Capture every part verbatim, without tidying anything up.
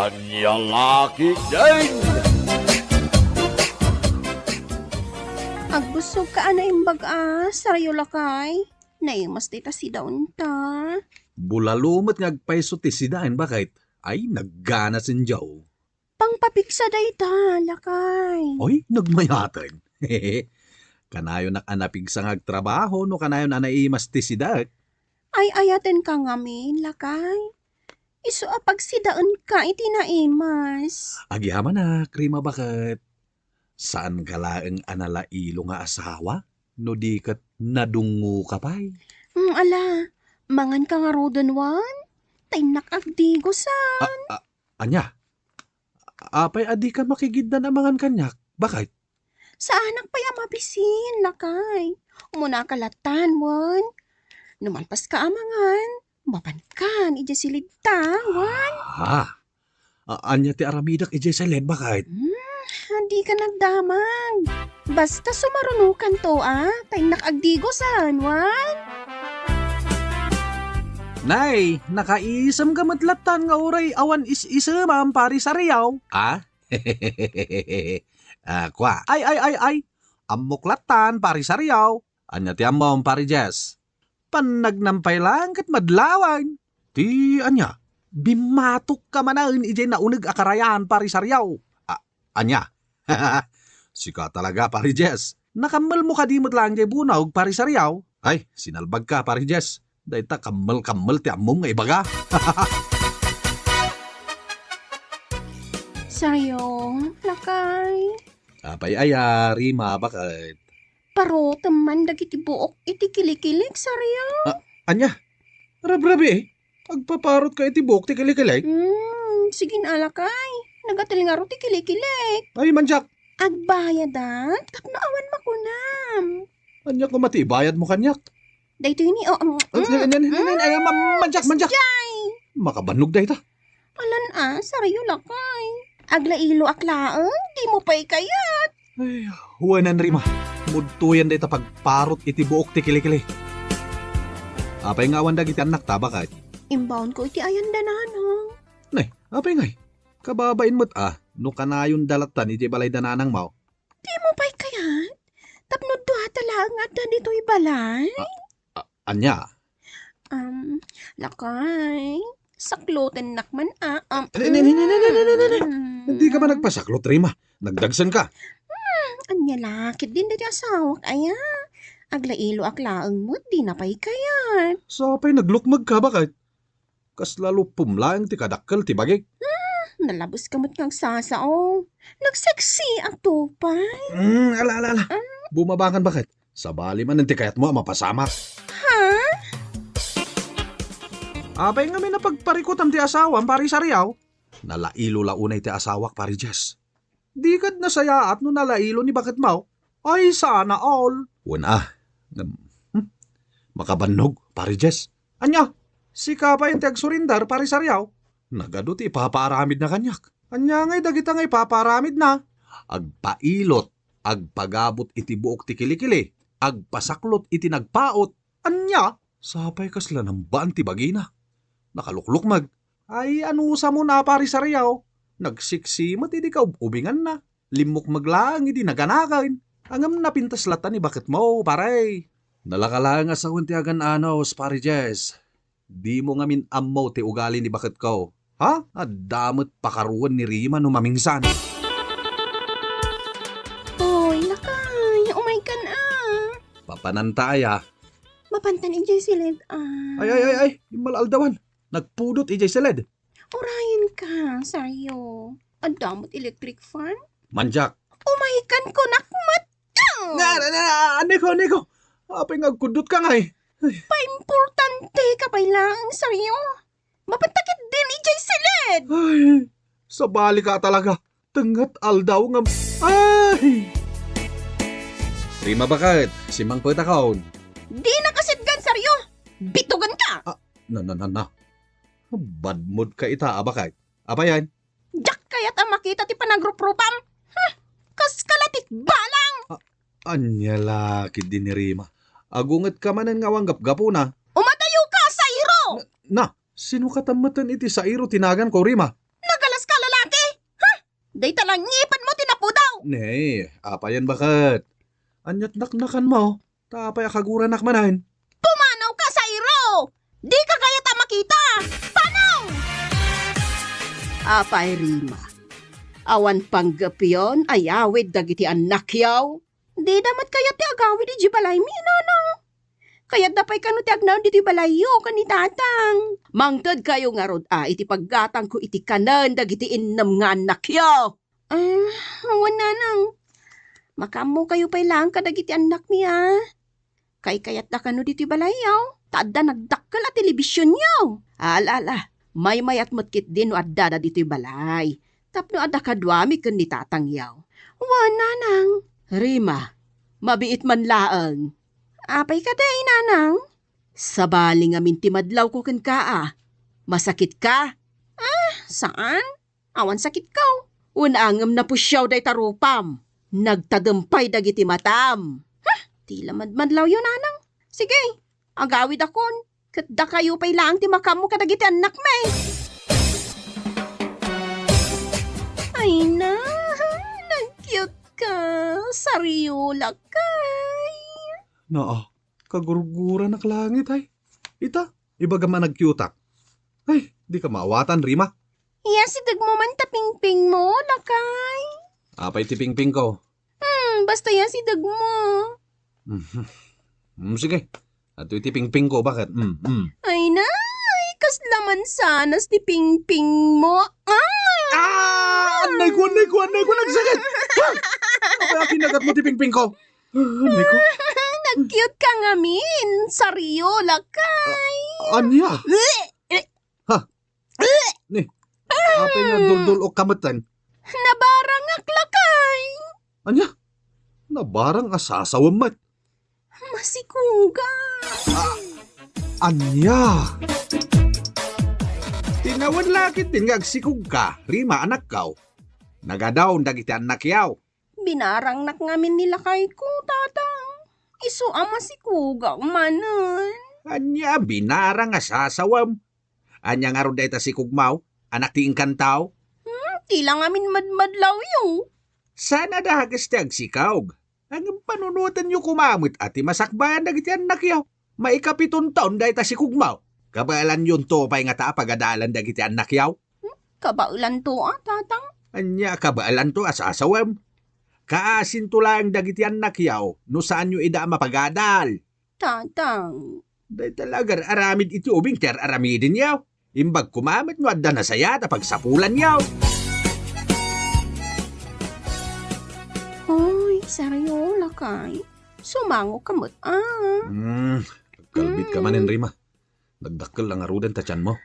Ania la ketdin? Agbusog ka a naimbag a, sarayo lakay. Naimas dayta sidaenta. Bulalo met nga agpayso ti sidaen, baket. Ay, nagganasen diaw. Pangpapiksa dayta, lakay. Ay, nagmayaten. Kanayonak a napigsa nga agtrabaho no kanayon a naimas ti sidaek. Ay-ayatenka ngamin, lakay. Isu a pagsidaenka iti naimas. Agyamanak, Rima, baket. Saanka laeng a nalailo nga asawa? No di ket nadungoka pay. Mm, ala, manganka ngaruden wen? Ta innak agdigosan. A, a, ania? Apay a dika makigiddan a mangan kaniak? Baket? Saanak pay a mabisin, lakay. Umunaka latan, wen. No malpaska a mangan, mapankan idiay silidta, wen. Ah, a-, ania ti aramidek idiay silid, baket? Hmm, dika nagdamag. Basta sumarunokanto, a, ta innak agdigosan, wen. Nay, nakaisemka met latan nga uray awan is-isemam, Pari Sariaw, a? Ah, kua. Ay, ay, ay, ay. Ammok latan, Pari Sariaw. Ania ti ammom, Pari Jess? Pannagnampay laeng ket madlawan. Ti ania? Bimmatokka manen idiay nauneg a karayan, Pari Sariaw. A-, ania? Sika talaga, Pari Jess. Nakammelmo kadi met laeng diay bunog, Pari Sariaw? Ay, sinalbagka, Pari Jess. Dayta kammel-kammel ti ammom nga ibaga. Sariaw, lakay. Apay aya, Rima, baket? Parotem man dagiti buok iti kilikilik, Sariaw. A-, ania? Rabrabii? Agpaparotka iti buok ti kilikilik? Hmm, sige na, lakay. Nagatil ngarud ti kilikilik. Ay, mandiak. Agbayadak tapno awan makunam. Ania koma ti ibayadmo kaniak? Daytoy ni, o, mm, Ay, ay, ay, ay, ay, ay, ma-, mandiak, mandiak. Jay! Makabannog dayta. Alan a, sarayo lakay. Aglailoak laeng, dimo pay kayat. Ay, wen, Rima. Mudtoyen dayta pagparot iti buok ti kilikili. Apay nga awan dagiti annakta, baket? Imbaonko iti ayan da nanang. Nay, apay ngay? Kababain met a, no kanayon da latan idiay balay da nanangmo. Dimo pay kayat? Tapno duata laeng nga adda ditoy balay? A-, a-, ania? Um, lakay, saklotennak man a, um, Dika man nagpasaklot, Rima. Nagdagsenka. Hmm, ania la ketdin daydi asawak aya? Aglailoak laeng met, dina pay kayat. Sa pay naglukmegka, baket? Kasla luppom laeng ti kadakkel ti bagik. Hmm, nalabeska met nga agsasao. Nagseksiak to pay. Hmm, ala, ala, ala. Ah. Bumabangan, baket. Sabali manen ti kayatmo a mapasamak. Ha? Apay ngamin a pagparikutam ti asawam, Pari Sariaw? Nalailo la unay ti asawak, Pari Jess. Di kad nasayaat no nalailo ni baketmo? Ay, sana all. Wen a. Ngem, hmm? Makabannog, Pari Jess. Ania? Sika pay ti agsurindar, Pari Sariaw? Nagadu ti ipapaaramidna kaniak. Ania ngay dagita nga ipapaaramidna? Agpailot, agpagabut iti buok ti kilikili, agpasaklot iti nagpaut. Ania? Sapay kasla nambaan ti bagina. Nakaluklukmeg. Ay, anusamon a, Pari Sariaw? Nagseksi met idi kaub-ubinganna. Limmukmeg laeng idi naganaken. Ngem napintas latta ni baketmo, pare. Nalaka laeng a sawen ti agan-anos, Pari Jess. Dimo ngamin ammo ti ugali ni baketko. Ha? Adda met pakaruan ni Rima no mamingsan. Oy, lakay, umaykan a. Papananta aya? Mapantan idiay siled a. Ay, ay, ay, ay, immal aldawan. Nagpudot idiay siled. Urayenka, Sario. Adda met electric fan? Mandiak. Umaykan kunak met. Na, na, na, aneko, aneko. Apay nga agkuddot ka ngay? Ay. Paimportante ka pay laeng, Sario. Mapantakit din idiay siled. Ay, sabali ka talaga. Tengnget aldaw nga, ay! Rima, baket, simmangpetakon. Di nakasitgan, Sario. Bitugan ka. Ah, na, na, na, na. Bad mood ka ita, a, baket. Apayan? Diak kayat a makita ti panagruprupam. Hmm, kas kalatik balang. Ah, anya la ketdi ni Rima. Agunget ka manen nga awan gapgapuna. Umadayo ka, Sairo! Na, na, sino ka tammet iti Sairo ti naganko, Rima? Nagalas ka Dayta la ngipenmo ti napudaw. Ne, apayen baket? Ania't naknakanmo? Ta apay a kaguranak manen? Pumanaw ka, Sairo! Di ka kayat a makita! Panaw! Apay, Rima, awan panggepyon a yawid dagiti annakyo? Dida met kayat ti agawid idiay balaymi, nanang. Kayatda pay kano ti agnaed ditoy balayyo ken ni tatang. Mangtedkayo ngarud a iti paggatangko iti kanen dagiti innem nga annakyo. Ah, awan, nanang. Makaammokayo pay laeng kadagiti annakmi, a. Kaykayatda kano ditoy balayyo, ta adda nagdakkel a telebisionyo. Ala, ala, maymayat met ketdi no addada ditoy balay. Tapno adda kaduami ken ni tatangyo. Wen, nanang. Rima, mabiit man laeng. Apay kadi, nanang? Sabali ngamin ti madlawko kenka, a. Masakitka? Ah, saan? Awan sakitko. Wen, ngem napusiaw dayta rupam. Nagtadem pay dagiti matam. Huh, ti la madmadlawyo, nanang. Sige, agawidakon. Ket dakayo pay laeng ti makaammo kadagiti annakmi. Ay na, nag-cute ka. Sariola kay. Naa, kagurguranak langit, ay. Ita, ibagam a nag-cute-ak. Ay, di ka maawatan, Rima. Iya, sidegmo man ta pingpingmo, lakay. Apay ti pingpingko? Hmm, basta iya, sidegmo. Mhm. Hmm, sige. Adtoy ti pingpingko, baket? Hmm, hmm. Ay, nay, kasla mansanas ti pingpingmo. Ah! Ah! Annay ko, annay ko, annay ko, nagsakit! Ah! Apay a kinagatmo ti pingpingko? Ah, annay ko. Nag-cute ka ngamin. Sariola kay. Ah, ania? Eh, eh. Ha? Eh. Ni, apay nga duldul-ok ka metten? Nabarangak, lakay. Ania? Nabarang a sasawem met? Masikuga. Ah, ania? Ti nawen la ketdin nga agsikugka, Rima, anakko. Nagadaon dagiti annakyo. Binarangnak ngamin ni lakayko, tatang. Isu a masikugak manen. Ania, binarang a sasawem? Ania ngarud dayta sikugmo? Anak ti engkanto? Hmm, ti la ngamin madmadlawyo. Saan a dakes ti agsikog? Ngem panunotenyo koma met a ti masakbayan dagiti annakyo. Maikapiton taon dayta sikugmo. Kabaelanyon to pay ngata a pagadalan dagiti annakyo? Hmm, kabaelanto a, tatang. Ania, kabaelanto a sasawem? Kaasinto laeng dagiti annakyo no saanyo ida a mapagadal. Tatang. Dayta la agar-aramid iti ubing ti ar-aramidenyo. Imbag koma met no adda nasayaat a pagsapulanyo. Oy, Sariola kay. Sumango ka met, a. Hmm, kalbit ka manen, Rima. Nagdakkel la ngaruden ta tianmo.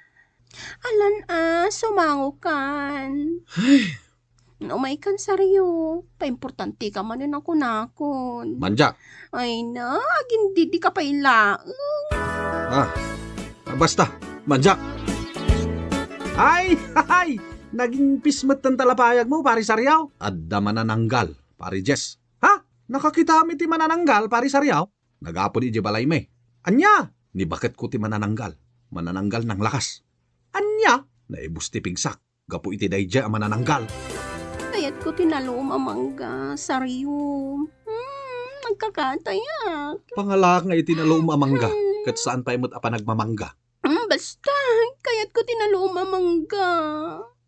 Alan a, sumango kan. Ay. Umay kan, Sario. Paimportante ka manen a kunakon. Mandiak. Ay na, agindidi ka pay laeng. Ah, basta, mandiak. Ay, hay! Naging pis met ti talapayagmo, Pari Sario. Adda manananggal, Pari Jess. Ha? Nakakitam iti manananggal, Pari Sario? Nagapod idiay balaymi. Ania? Ni baketko ti manananggal. Manananggal nanglakas. Ania? Naibus ti pigsak gapu iti daydiay a manananggal. Kayatko ti nalom a mangga, Sario. Hmm, nagkakatayak. Pangalaak nga iti nalom a mangga, ket saan pay met a panagmamangga. Hmm, basta, kayatko ti nalom a mangga.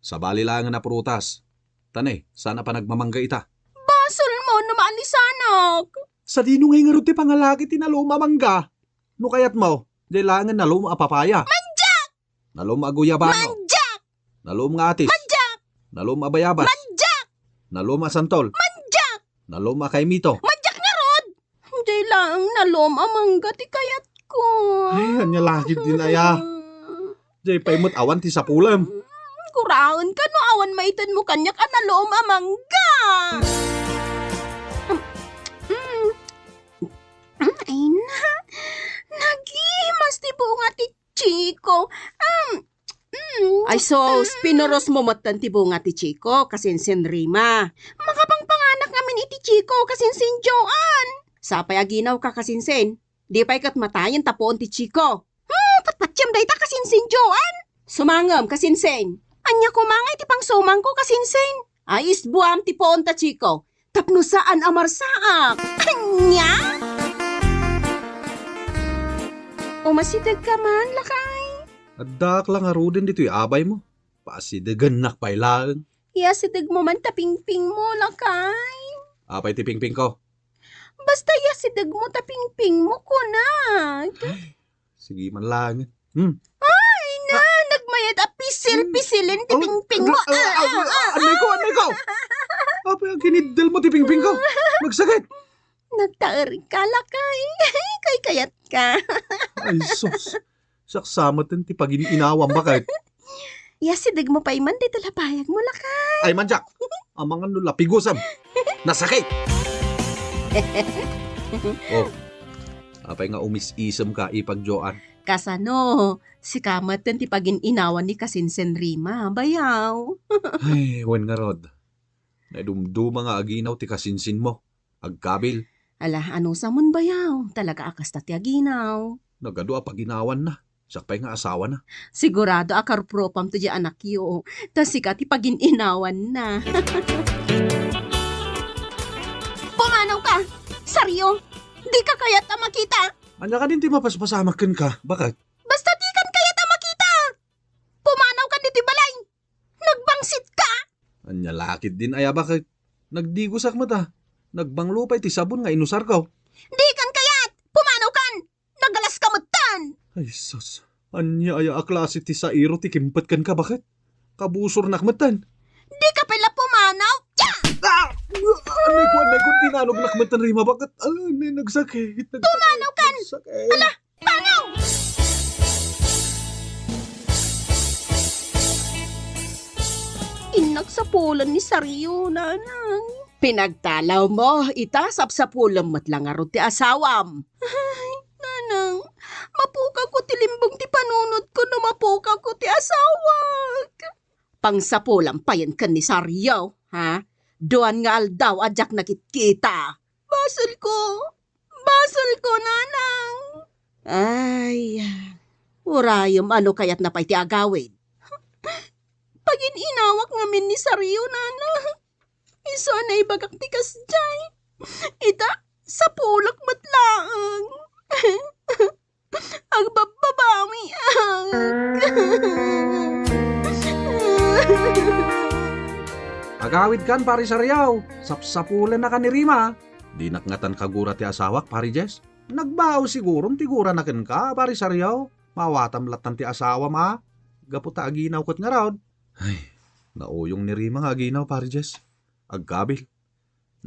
Sabali laengen a prutas. Tane, saan a panagmamangga ita. Basolmo no maalisanak. Sadino ngay ngarud ti pangalaak iti nalom a mangga? No kayatmo, diay laengen nalom a papaya. Mandiak! Nalom a guyabano. Mandiak! Nalom nga atis. Mandiak! Nalom a bayabas. Mandiak! Nalom a santol. Mandiak! Nalom a kaimito. Mandiak ngarud! Diay laeng nalom a mangga ti kayatko. Ay, ania la ketdin aya. Diay pay met awan ti sapulem. Guraenka no awan maitedmo kaniak a nalom a mangga. Mm. Mm, ay na. Nagimas ti bunga ti chiko. Am, mm. Ay sus, mm, pinurosmo metten ti bunga ti chiko, kasinsin Rima. Makapangpanganak ngamin iti chiko, kasinsin Joan. Sapay a ginawka, kasinsin. Di pay ket matayen ta puon ti chiko. Hmm, patpatiem dayta, kasinsin Joan. Sumangem, kasinsin. Ania koma ngay ti pangsumangko, kasinsin? Ay, isbuam ti puonta, Chico. Tapno saan a marsaak. Ania? Umasidegka man, lakay. Addaak la ngaruden ditoy abaymo. Pasidegennak pay laeng. Iyasidegmo man ta pingpingmo, lakay. Apay ti pingpingko? Basta iyasidegmo ta pingpingmo, kunak. Sige man laeng. Hmm. Ay, na, nagmayat a pisil-pisilen ti pingpingmo. Ah, ah, ah, ah, ah, annayko, annayko. Apay a giniddel mo ti pingpingko? Nagsakit. Nagtaer ka, lakay. Kaykayatka. Ay, sus. Siak sa met ti pagin-inawam, baket. Iyasidegmo pay man dayta lapayagmo, lakay. Ay, manjak. Amangan no lapigusem. Nasakit. Oh, apay nga umis-isemka, ipag Joan? Kasano? Sika met ti pagin-inawan ni kasinsin Rima, bayaw. Ay, wen ngarud. Naidumduma nga aginaw ti kasinsinmo. Agkabil. Ala, anusamon bayaw? Talaga a kasta ti aginaw. Nagadu a paginawanna. Siak pay nga asawana. Sigurado a karupropam to di anakyo. Ta sika ti pagin-inawanna. Pumanaw ka! Sario! Di ka kayat a makita! Ania kadin ti mapaspasamak kenka? Baket? Basta di kan kayat a makita! Pumanaw ka ditoy balay! Nagbangsit ka! Ania la ketdin aya, baket? Nagdigosak met a. Nagbanglo pay ti sabon nga inusarko. Di kan kayat! Pumanaw kan! Nagalas ka metten! Ay, sus. Ania aya a klase ti sairo ti kimpet kenka, baket? Kabusornak metten. Di ka pay la pumanaw! Tiya! Ah! Annayko, annayko, dinanognak metten, Rima, baket? Ah, annay, nagsakit, nagsakit, Pumanaw kan! Nagsakit. Ala! Panaw! Innak sapulan ni Sario, nanang. Pinagtalawmo, ita sapsapulem met la ngarud ti asawam. Ay, nanang, mapukawko ti limbong ti panunotko no mapukawko ti asawak. Pangsapulam payen ken ni Sario, ha? Duan nga aldaw a diak nakitkita. Basolko. Basolko, nanang. Ay, urayem a no kayatna pay ti agawid. Pagin-inawak ngamin ni Sario, nanang. Isu a naibagak ti kasdiay. Ita, sapulak met laeng. Agbabbabawiak. Agawidkan, Pari Sariaw. Sapsapulennakan ni Rima. Dinak ngatan kagura ti asawak, Pari Jess. Nagbao sigurom ti gurana kenka, Pari Sariaw. Maawatam lattan ti asawam a. Gapu ta aginaw ket ngarud. Ay, nauyong ni Rima nga aginaw, Pari Jess. Agkabil.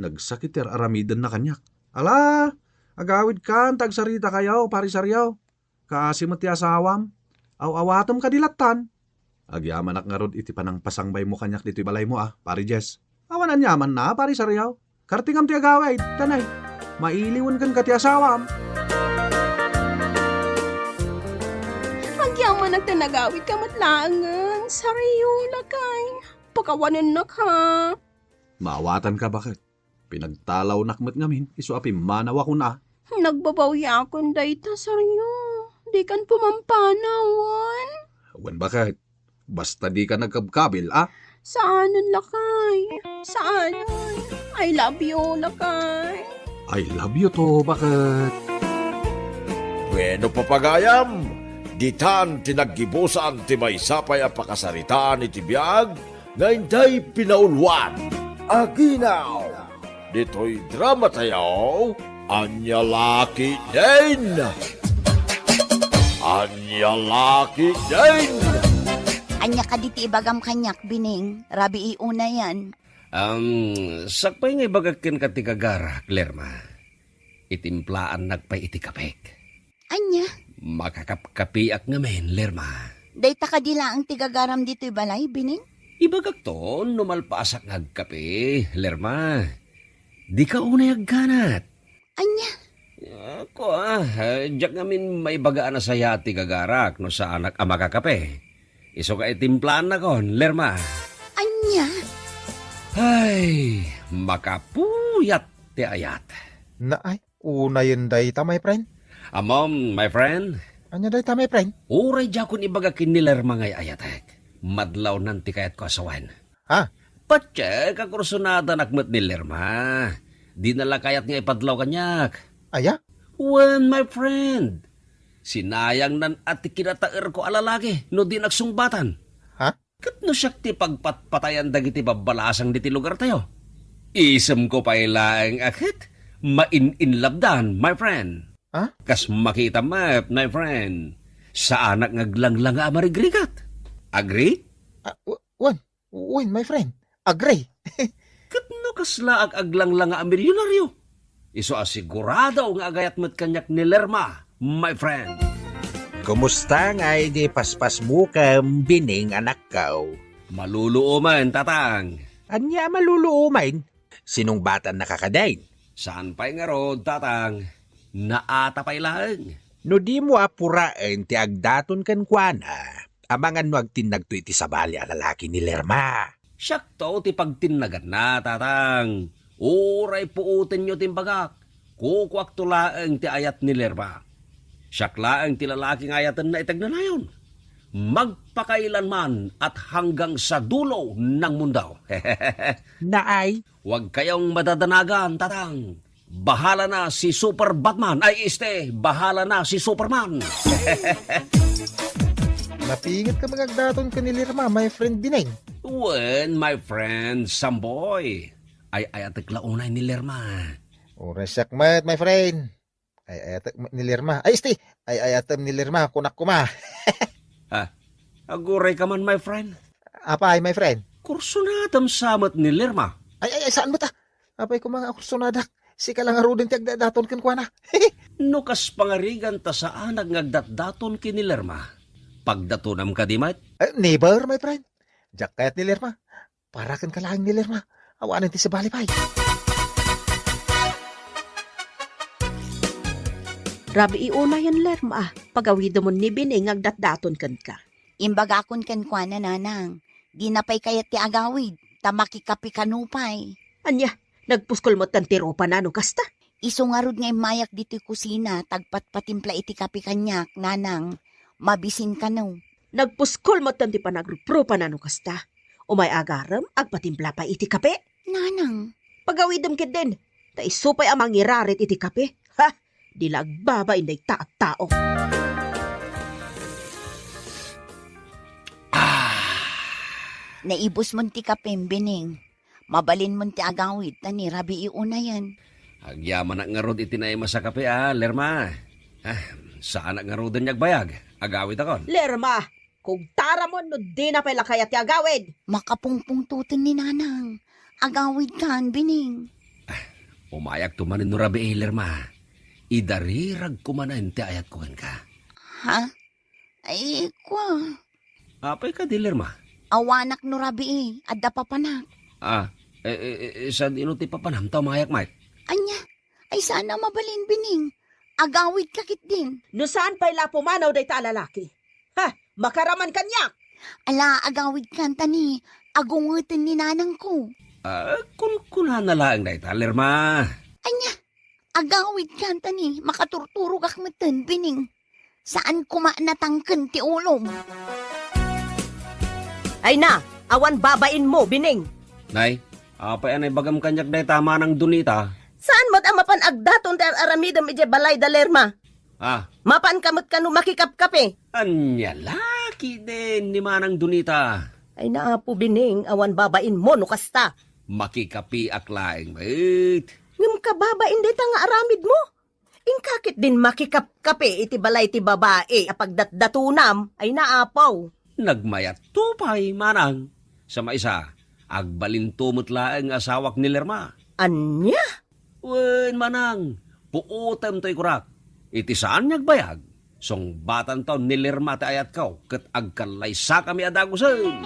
Nagsakit ti ar-aramidenna kaniak. Ala, agawidkan ta agsaritakayo, Pari Sariaw. Kaasi met ti asawam. Aw-awatem kadi lattan. Agyamanak ngarud iti panangpasangbaymo kaniak ditoy balaymo a, Pari Jess. Awan aniamanna, Pari Sariaw. Kartingam ti agawid, tanay. Mailiwen kenka ti asawam. Agyamanak ta nagawidka met laengen, Sariaw, lakay. Pakawanennak, ha? Maawatanka, baket? Pinagtalawnak met ngamin, isu a pimmanawakon a. Nagbabawiakon dayta, Sariaw. Dikan pumampanaw, wen? Wen, baket? Basta dika nagkabkabil, a? Saanen, lakay. Saanen. I love you, lakay. I love you too, baket? Bueno, papagayam, ditan ti naggibusan ti maysa pay a pakasaritaan iti biag nga intay pinauluan. Aginaw! Ditoy drama tayo, ania la ketdin? Ania la ketdin? Ania kadi ti ibagam kaniak, Bining? Rabii unayen. Am, sakbay nga ibagak kenka ti gagarak, Lerma. Itimplaannak pay iti kapek. Ania? Makakapkapiak ngamin, Lerma. Dayta kadi laeng ti gagaram ditoy balay, Bining? Ibagakto no malpaasak nga agkape, Lerma. Dika unay agganat. Ania? Ako, ah, diak ngamin maibaga a nasayaat ti gagarak no saanak a makakape. Isu nga itimplaannakon, Lerma. Ania? Ay, makapuyat ti ayat. Naay, unayen dayta, my friend. Ammom, my friend? Ania dayta, my friend? Uray diakon ibaga ken ni Lerma nga ay-ayatek. Madlawnan ti kayatko a sawen. Ah, Patiek a kursunadanak met ni Lerma. Dina la kayat nga ipadlaw kaniak. Aya? Wen, my friend. Sinayangnan a ti kinataerko a lalaki no dinak sungbatan. Ha? Ket no siak ti pagpatpatayan dagiti babbalasang diti lugartayo, isemko pay laeng a ket main-inlabdan, my friend. Ha? Kas makita met, my friend, saanak nga aglanglanga a marigrigat. Agree? Ah, w-, wen, wen, my friend. Agree. Ket no kasla ag-, aglanglanga a milyonaryo, isu a sigurado nga agayat met kaniak ni Lerma, my friend. Kumusta ngay di paspasmukem, Bining, anakko? Maluluomen, tatang. Ania a maluluomen? Sinungbatannaka kadin? Saan pay ngarud, tatang. Naata pay laeng. No dimo a puraen ti agdaton kenkuana, amangan no agtinnagto iti sabali a lalaki ni Lerma. Siakto ti pagtinnaganna, tatang. Uray puotenyo ti imbagak, kukuakto laeng ti ayat ni Lerma. Siak laeng ti lalaki nga ayatenna iti agnanayon. Magpakailanman at hanggang sa dulo ng mundo. Naay? Huwag kayong madadanagan, tatang. Bahala na si Super Batman. Ay, este, bahala na si Superman. Napingetka nga agdaton ken ni Lerma, my friend Bining? Wen, my friend Samboy. Ay-ayatek la unay ni Lerma. Uray siak met, my friend. Ay-ayatek met ni Lerma. Ay, este, ay-ayatem ni Lerma, kunak koma. Ah, agurayka man, my friend. Apay, my friend? Kursunadam sa met ni Lerma. Ay, ay, ay, saan met, ah? Apay koma nga kursunadak? Sika la ngaruden ti agdatdaton kenkuana. No kas pangarigan ta saanak nga agdatdaton ken ni Lerma, pagdatonam kadi met? Eh, never, my friend. Diak kayat ni Lerma. Para kenka laeng ni Lerma. Awanen ti sabali pay. Rabii unayen, Lerma, pagawidemon ni Bining nga agdatdaton kenka. Imbagakon kenkuana, Nanang, dina pay kayat ti agawid, ta makikape kano pay. Ania, nagpuskol metten ti rupana no kasta? Isu ngarud nga immayak ditoy kusina, ta agpatpatimpla iti kape kaniak, Nanang, mabisin kano. Nagpuskol metten ti panagruprupana no kasta. Umay agarem, agpatimpla pay iti kape. Nanang. Pagawidem ketdin, ta isu pay a mangirarit iti kape. Ha? Di la agbabain dayta a tao. Ah. Naibusmon ti kapem, Bining. Mabalinmon ti agawid ta ni rabii unayen. Agyamanak ngarud iti naimas a kape, a, Lerma. Ah, saanak ngaruden nga agbayag. Agawidakon. Lerma, kugtaramon no dina pay la kayat ti agawid. Makapungpungtoten ni Nanang. Agawidkan, Bining. Ah, umayakto manen no rabii, Lerma. Idariragko manen ti ayatko kenka. Ha? Ay, kua. Apay kadi, Lerma? Awanak no rabii, adda papanak. Ah, eh, eh, eh, sadino ti papanam ta umayak met? Ania? Ay, saan a mabalin, Bining. Agawidka ketdin. No saan pay la pumanaw dayta a lalaki? Ha? Makaraman kaniak! Ala, agawidkan ta ni agungeten ni nanangko. Ah, kunkunana laeng dayta, Lerma. Ania? Agawidkan ta ni makaturturogak metten, Bining. Saan koma natangken ti ulom. Ay na, awan babainmo, Bining. Nay, apay a naibagam kaniak dayta, Manang Donita? Saan met a mapan agdaton ti ar-aramidem idiay balay da Lerma? Ah. Mapanka met kano makikapkape? Ania la ketdin ni Manang Donita? Ay na, Apo Bining, awan babainmo no kasta. Makikapeak laeng met. Ngem kababain dayta nga aramidmo? Inka ketdin makikapkape iti balay ti babai a pagdatdatonam? Ay na, Apo. Nagmayatto pay, Manang. Sa maisa, agbalinto met laeng nga asawak ni Lerma. Ania? Wen, Manang, puotem toy kurak. Iti saan nga agbayag, sungbatanto ni Lerma ti ayatko ket agkallaysakami a dagusen.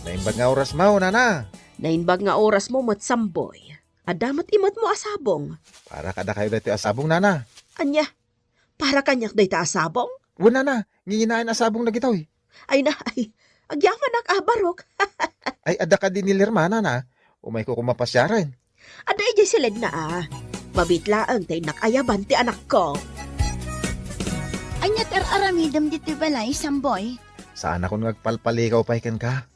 Naimbag nga orasmo, Nana. Naimbag nga orasmo met, Samboy. Adda met imetmo a sabong. Para kadakayo daytoy a sabong, Nana. Ania? Para kaniak dayta a sabong? Wen, Nana, nginginaen a sabong dagitoy. Ay na, ay, agyamanak a barok. Ay, adda kadi ni Lerma, Nana. Umayko koma pasiaren. Adda idiay siledna a. Mabiit laeng ta innak ayaban ti anakko. Ania ti ar-aramidem ditoy balay, Samboy? Saanakon nga agpalpaligaw pay kenka.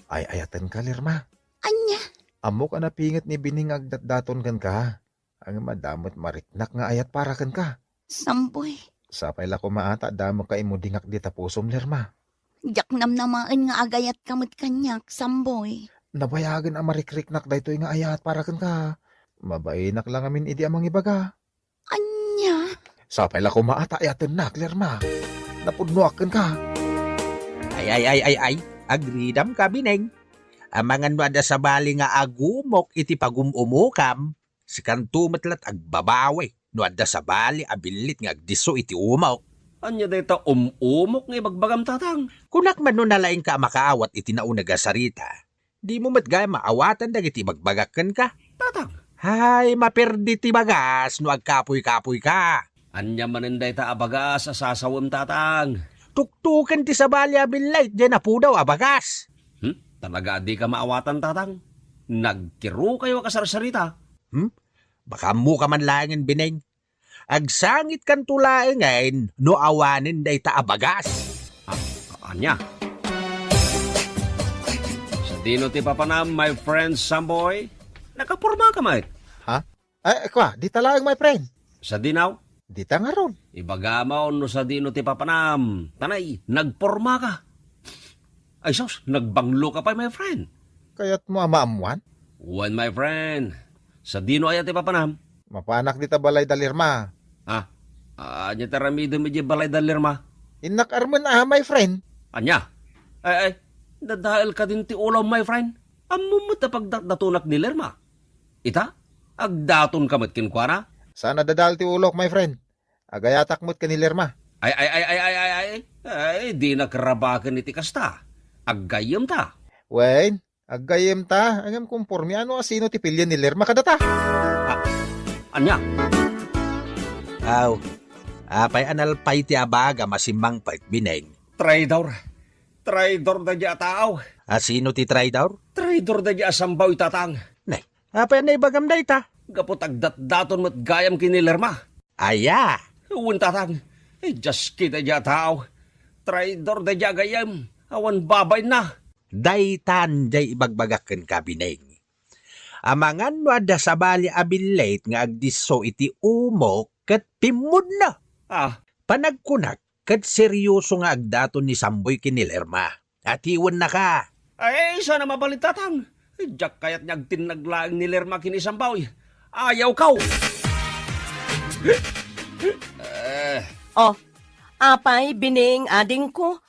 Ay-ayatenka, Lerma. Ania? Ammok a napinget ni Bining nga agdatdaton kenka. Ngem adda met mariknak nga ayat para kenka. Samboy. Sapay la koma a ta adda met ka immudingak dita pusom, Lerma. Diak namnamaen nga agayatka met kaniak, Samboy. Nabayagen a marikriknak daytoy nga ayat para kenka. Mabainak la ngamin idi a mangibaga. Ania? Sapay la koma a ta ayatennak, Lerma. Napudnoak kenka. Ay, ay, ay, ay, ay. Agridamka, Bining. Amangan no adda sabali nga agumok iti pagum-umokam, sikanto met la't agbabawi no adda sabali a billit nga agdisso iti umok. Ania dayta um-umok nga ibagbagam, Tatang? Kunak man no nalaingka a makaawat iti nauneg a sarita, dimo met gayam maawatan dagiti ibagbagak kenka. Tatang! Hay, maperdi ti bagas no agkapuy-kapuyka. Ania manen dayta a bagas a sasawem, Tatang? Tuktoken ti sabali a billit diay napudaw a bagas. Hmm? Talaga a dika maawatan, Tatang? Nagkirukayo a kasarsarita. Hmm? Baka ammoka man laengen, Bining. Agsangitkanto laengen no awanen dayta a bagas. Ah, ania? Sadino ti papanam, my friend Samboy? Nakapormaka met. Ha? Ay, kua, dita laeng, my friend. Sadino? Dita ngarud. Ibagam no sadino ti papanam. Tanay, nagpormaka. Ay sus, nagbangloka pay, my friend. Kayatmo a maammuan? Wen, my friend. Sadino aya ti papanam? Mapanak dita balay da Lerma. Ah, ania ti aramidem idiay balay da Lerma? Innak armen a, my friend. Ania? Ay, ay, dadael kadin ti ulo, my friend. Ammom met a pagdatdatonak ni Lerma. Ita, agdatonka met kenkuana? Saan a dadael ti ulok, my friend. Agayatak met ken ni Lerma. Ay, ay, ay, ay, ay, ay, ay, ay, dinak rabaken iti kasta. Aggayyemta. Wen, aggayyemta, ngem kompormian no asino ti pilien ni Lerma kadata. Ah, ania? Aw, apay a nalpay ti abagam a simmangpet, Bining? Traidor. Traidor daydiay a tao. Asino ti traidor? Traidor daydiay a Samboy, Tatang. Ne, apay a naibagam dayta? Gapu ta agdatdaton met gayam ken ni Lerma. Aya? Wen, Tatang. Ay, diaski daydiay a tao. Traidor daydiay a gayyem. Awan babainna. Daytan diay ibagbagak kenka, Bining. Amangan no adda sabali a billit nga agdisso iti umok ket pimmudno. Ah. Panagkunak, ket serioso nga agdaton ni Samboy ken ni Lerma. Atiwennaka. Ay, saan a mabalin, Tatang. Diak kayat nga agtinnag laeng ni Lerma ken ni Samboy. Ayawko. Eh. Oh, apay, Bining, adingko.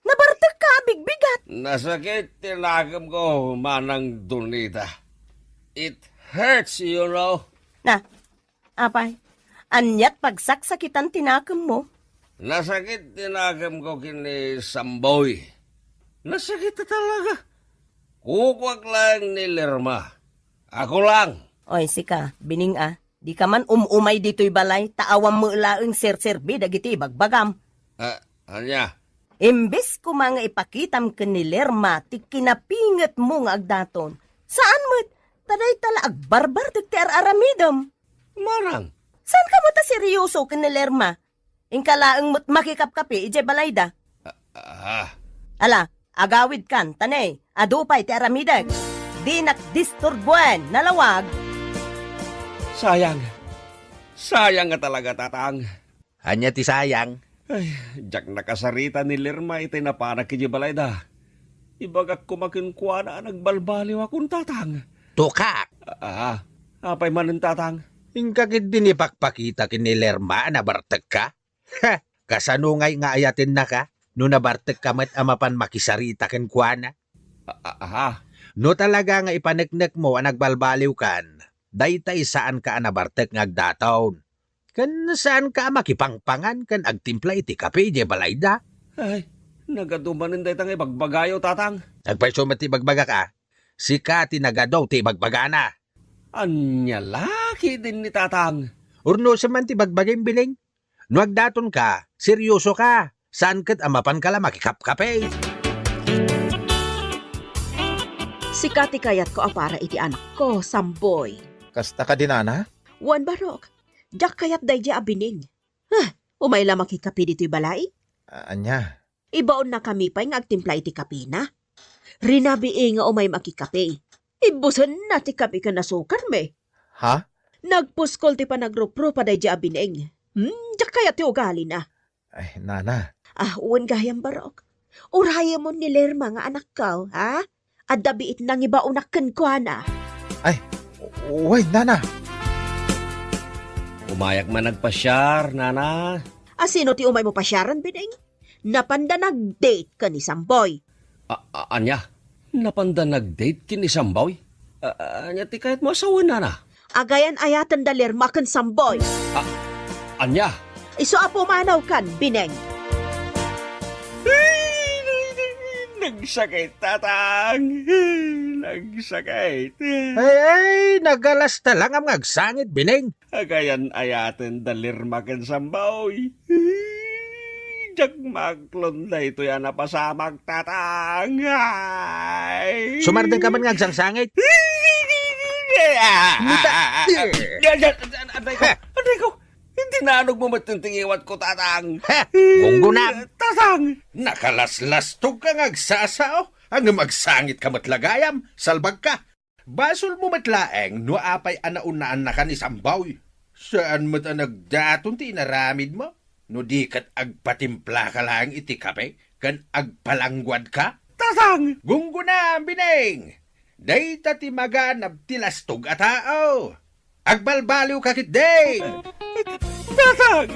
Nabartekka a bigbigat. Nasakit ti nakemko, Manang Donita. It hurts, you know. Na, apay, aniat pagsaksakitan ti nakemmo? Nasakit ti nakemko ken ni Samboy. Nasakit talaga. Kukuak laeng ni Lerma. Ako lang. Oy, sika, Bining a, dika man um-umay ditoy balay, ta awan met laeng serserbi dagiti ibagbagam. Ah, ania? Imbes koma nga ipakitam ken ni Lerma ti kinapingetmo nga agdaton, saan met, ta dayta la agbarbartek ti ar-aramidem. Manang. Saanka met a seryoso ken ni Lerma? Inka laeng met makikapkapi idiay balayda. Ah, ah. Ala, agawidkan, ta ne, adu pay ti aramidek. Dinak disturbuen, nalawag. Sayang. Sayang nga talaga, Tatang. Ania ti sayang? Ay, diak nakasarita ni Lerma iti napanak idiay balayda. Ibagak koma kenkuana a nagbalbaliwakon, Tatang. Tukak! Ah, apay manen, Tatang? Inka ketdin ipakpakita ken ni Lerma a nabartekka? Ha! Kasano ngay nga ayatennaka no nabartekka met a mapan makisarita kenkuana? Ah, ah, ah. No talaga nga ipaneknekmo a nagbalbaliwkan, daytay saanka a nabartek nga agdaton. Ken saanka a makipangpangan ken agtimpla iti kape idiay balayda. Ay, nagadu manen dayta nga ibagbagayo, Tatang. Agpayso met ti ibagbagak a, sika ti nagadu ti ibagbagana. Ania la ketdin ni Tatang? Urnosem man ti bagbagim, Bining. No agdatonka, seryosoka. Saan ket a mapanka la makikapkape. Sika ti kayatko a para iti anakko, Samboy. Kasta kadi, nana? Wen, Barok. Diak kayat daydiay a Bining. Huh, umay la makikape ditoy balay? A-, ania? Ibaonnakami pay nga agtimpla iti kapina. Rinabii nga umaymi akikape. Ibbusenna ti kape ken asukarmi. Ha? Nagpuskol ti panagruprupa daydi a Bineng. Hmm, diak kayat ti ugalina. Ay, nana. Ah, wen gayam, Barok. Urayemon ni Lerma nga anakko, ha? Adda biit nangibaonak kenkuana. Ay, way, nana. Umayak man agpasiar, nana. A, sino ti umaymo pasiaren, Bineng? Napanda nag-date ken ni Samboy. A-, a-, ania? Napanda nag-date ken ni Samboy? A-, a-, ania ti kayatmo a sawen, nana? Agayan-ayaten da Lerma ken Samboy. A-, ania? Isu a pumanawkan, Bineng. Nagsakit, Tatang. Nagsakit. Ay, ay, nagalasta lang am nga agsangit, Bineng. Agayan-ayaten da Lerma ken Samboy. Diak maaklon daytoy a napasamak, Tatang. Ay. Sumardengka man nga agsangsangit. Muta- Aray ko! Aray ko! Iti naanugmo met ti ngiwatko, Tatang. Ha! Gunggunam! Tatang! Nakalaslastogka nga agsasao. Ngem agsangitka met la gayam. Salbagka. Basolmo met laeng no apay a naunaannakan ni Samboy. Saan met a nagdaton ti inaramidmo no di ket agpatimplaka laeng iti kape ken agpalangguadka? Tatang! Gunggonam, Bineng! Dayta ti maganab ti lastog a tao. Agbalbaliwka ketdin! Tatang!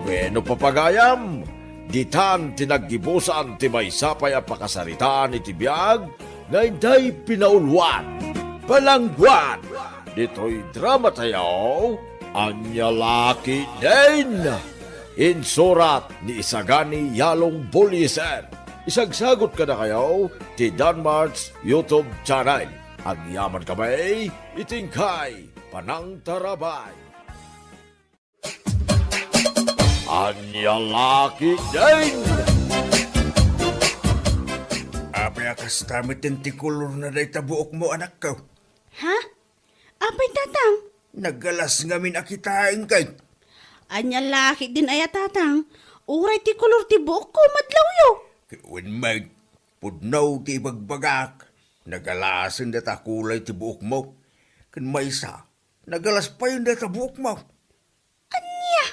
Wenno, papagayam, ditan ti naggibusan ti maysa pay a pakasaritaan iti biag nga intay pinauluan, palangguan, ditoy drama tayo, Ania La Ketdin. Insurat ni Isagani Yalong Buliser. Isagsagut kadakayo ti Danmart's YouTube channel. Agyamankami iti inkay panangtarabay. Ania La Ketdin! Apay a kasta met ti kolorna dayta buokmo, anakko? Ha? Apay, Tatang? Nagalas ngamin a kitaenka. Ania La Ketdin aya, Tatang? Uray ti kolor ti buokko, madlawyo. Wen met, pudno ti ibagbagak. Nagalasen dayta kulay ti buokmo. Ken maysa, nagalas payen dayta buokmo. Ania?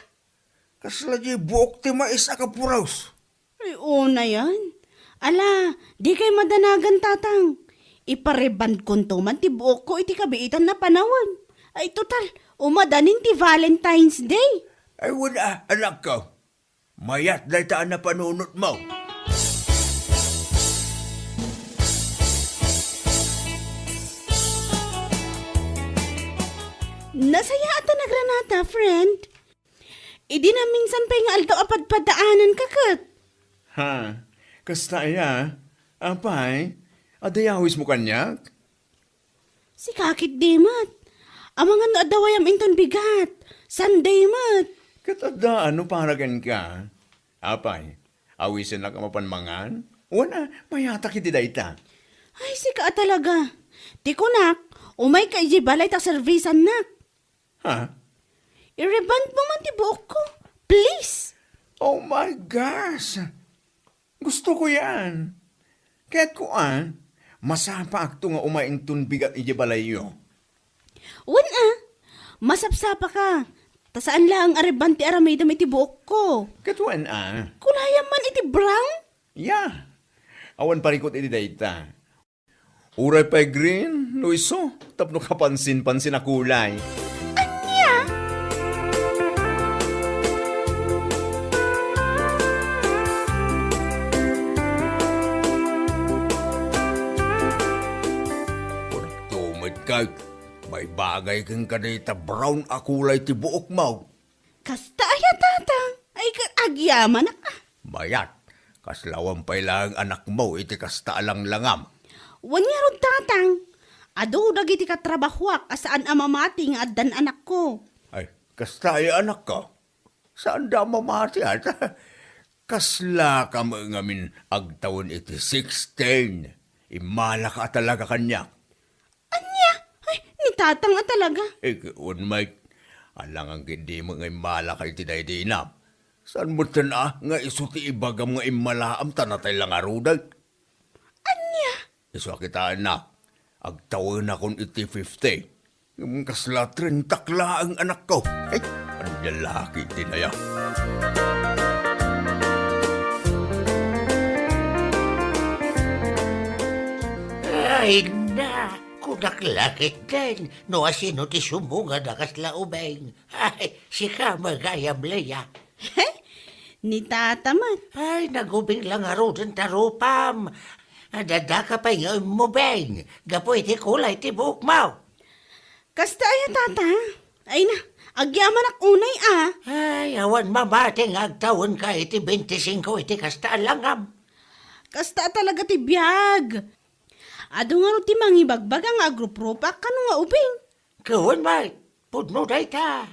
Kasla diay buok ti mais a kapuros. Ay, unayan. Ala, dikay madanagan, Tatang. Iparebandkonto man ti buokko iti kabiitan a panawen. Ay, total, umadanin ti Valentine's Day. Ay, wen a, anakko. Mayat dayta a napanunotmo. Nasayaat a nagranata, friend. Idi naminsan pay nga aldaw a padpadaananka ket. Ha? Kasta aya? Apay, adda yawismo kaniak? Sika ketdi met. Amangan no adda wayam inton bigat. Sunday met. Ket adda no para kenka? Apay, awisennak a mapan mangan? Wen a, mayatak iti dayta. Ay, sika a talaga. Ti kunak, umayka idiay balay ta servisannak. Ha? I-rebond mo man ti buokko, please. Oh my gosh! Gusto ko yan. Kaya't ko, ah, masapaakto nga umay inton bigat iti balayyo. Wen, ah, masapsapaka. Ta saan laeng a rebond ti aramidem iti buokko. Ket wen, ah. Kulayam man iti brown? Ya. Awan parikut iti dayta. Uray pay green, no isu, tapno kapansin-pansin a kulay. Ania? Kunakto met kay, maibagay kenka dayta brown a kulay ti buokmo. Kasta aya, Tatang? Ay, ka-, agyamanak, ah. Mayat, kasla awan pay laeng anakmo iti kasta a langlangam. Wen ngarud, Tatang. Adu dagiti katrabahoak a saan a mamati nga addan anakko. Ay, kasta aya anakko? Saanda a mamati, at? Kasla ka met ngamin agtawen iti sixteen. Immalaka a talaga kaniak. Ania? Ay, ni Tatang a talaga. Eh, wen, Mike, Alangan ketdi met nga immalaka iti daydi inam. Saan metten a nga isu ti ibagam nga immalaam ta natay la ngaruden? Ania? Isu a kitaennak, agtawenakon iti fifty. Ngem kasla treinta laeng anakko. Ay, ania la ketdin aya? Ay na, kunak la ketdin, no asino ti sumungad a kasla ubing. Ay, sika met gayam, Lea. Ni tata met. Ay, nagubing la ngaruden ta rupam. Adda ka pay nga immubing gapu iti kulay ti buokmo. Kasta aya, tata? Ay na, agyamanak unay a. Ay, awan mamati nga agtawenka iti bente singko iti kasta a langam. Kasta talaga ti biag. Adu ngarud ti mangibagbaga nga agruprupak kano nga ubing. Ken wen met, pudno dayta.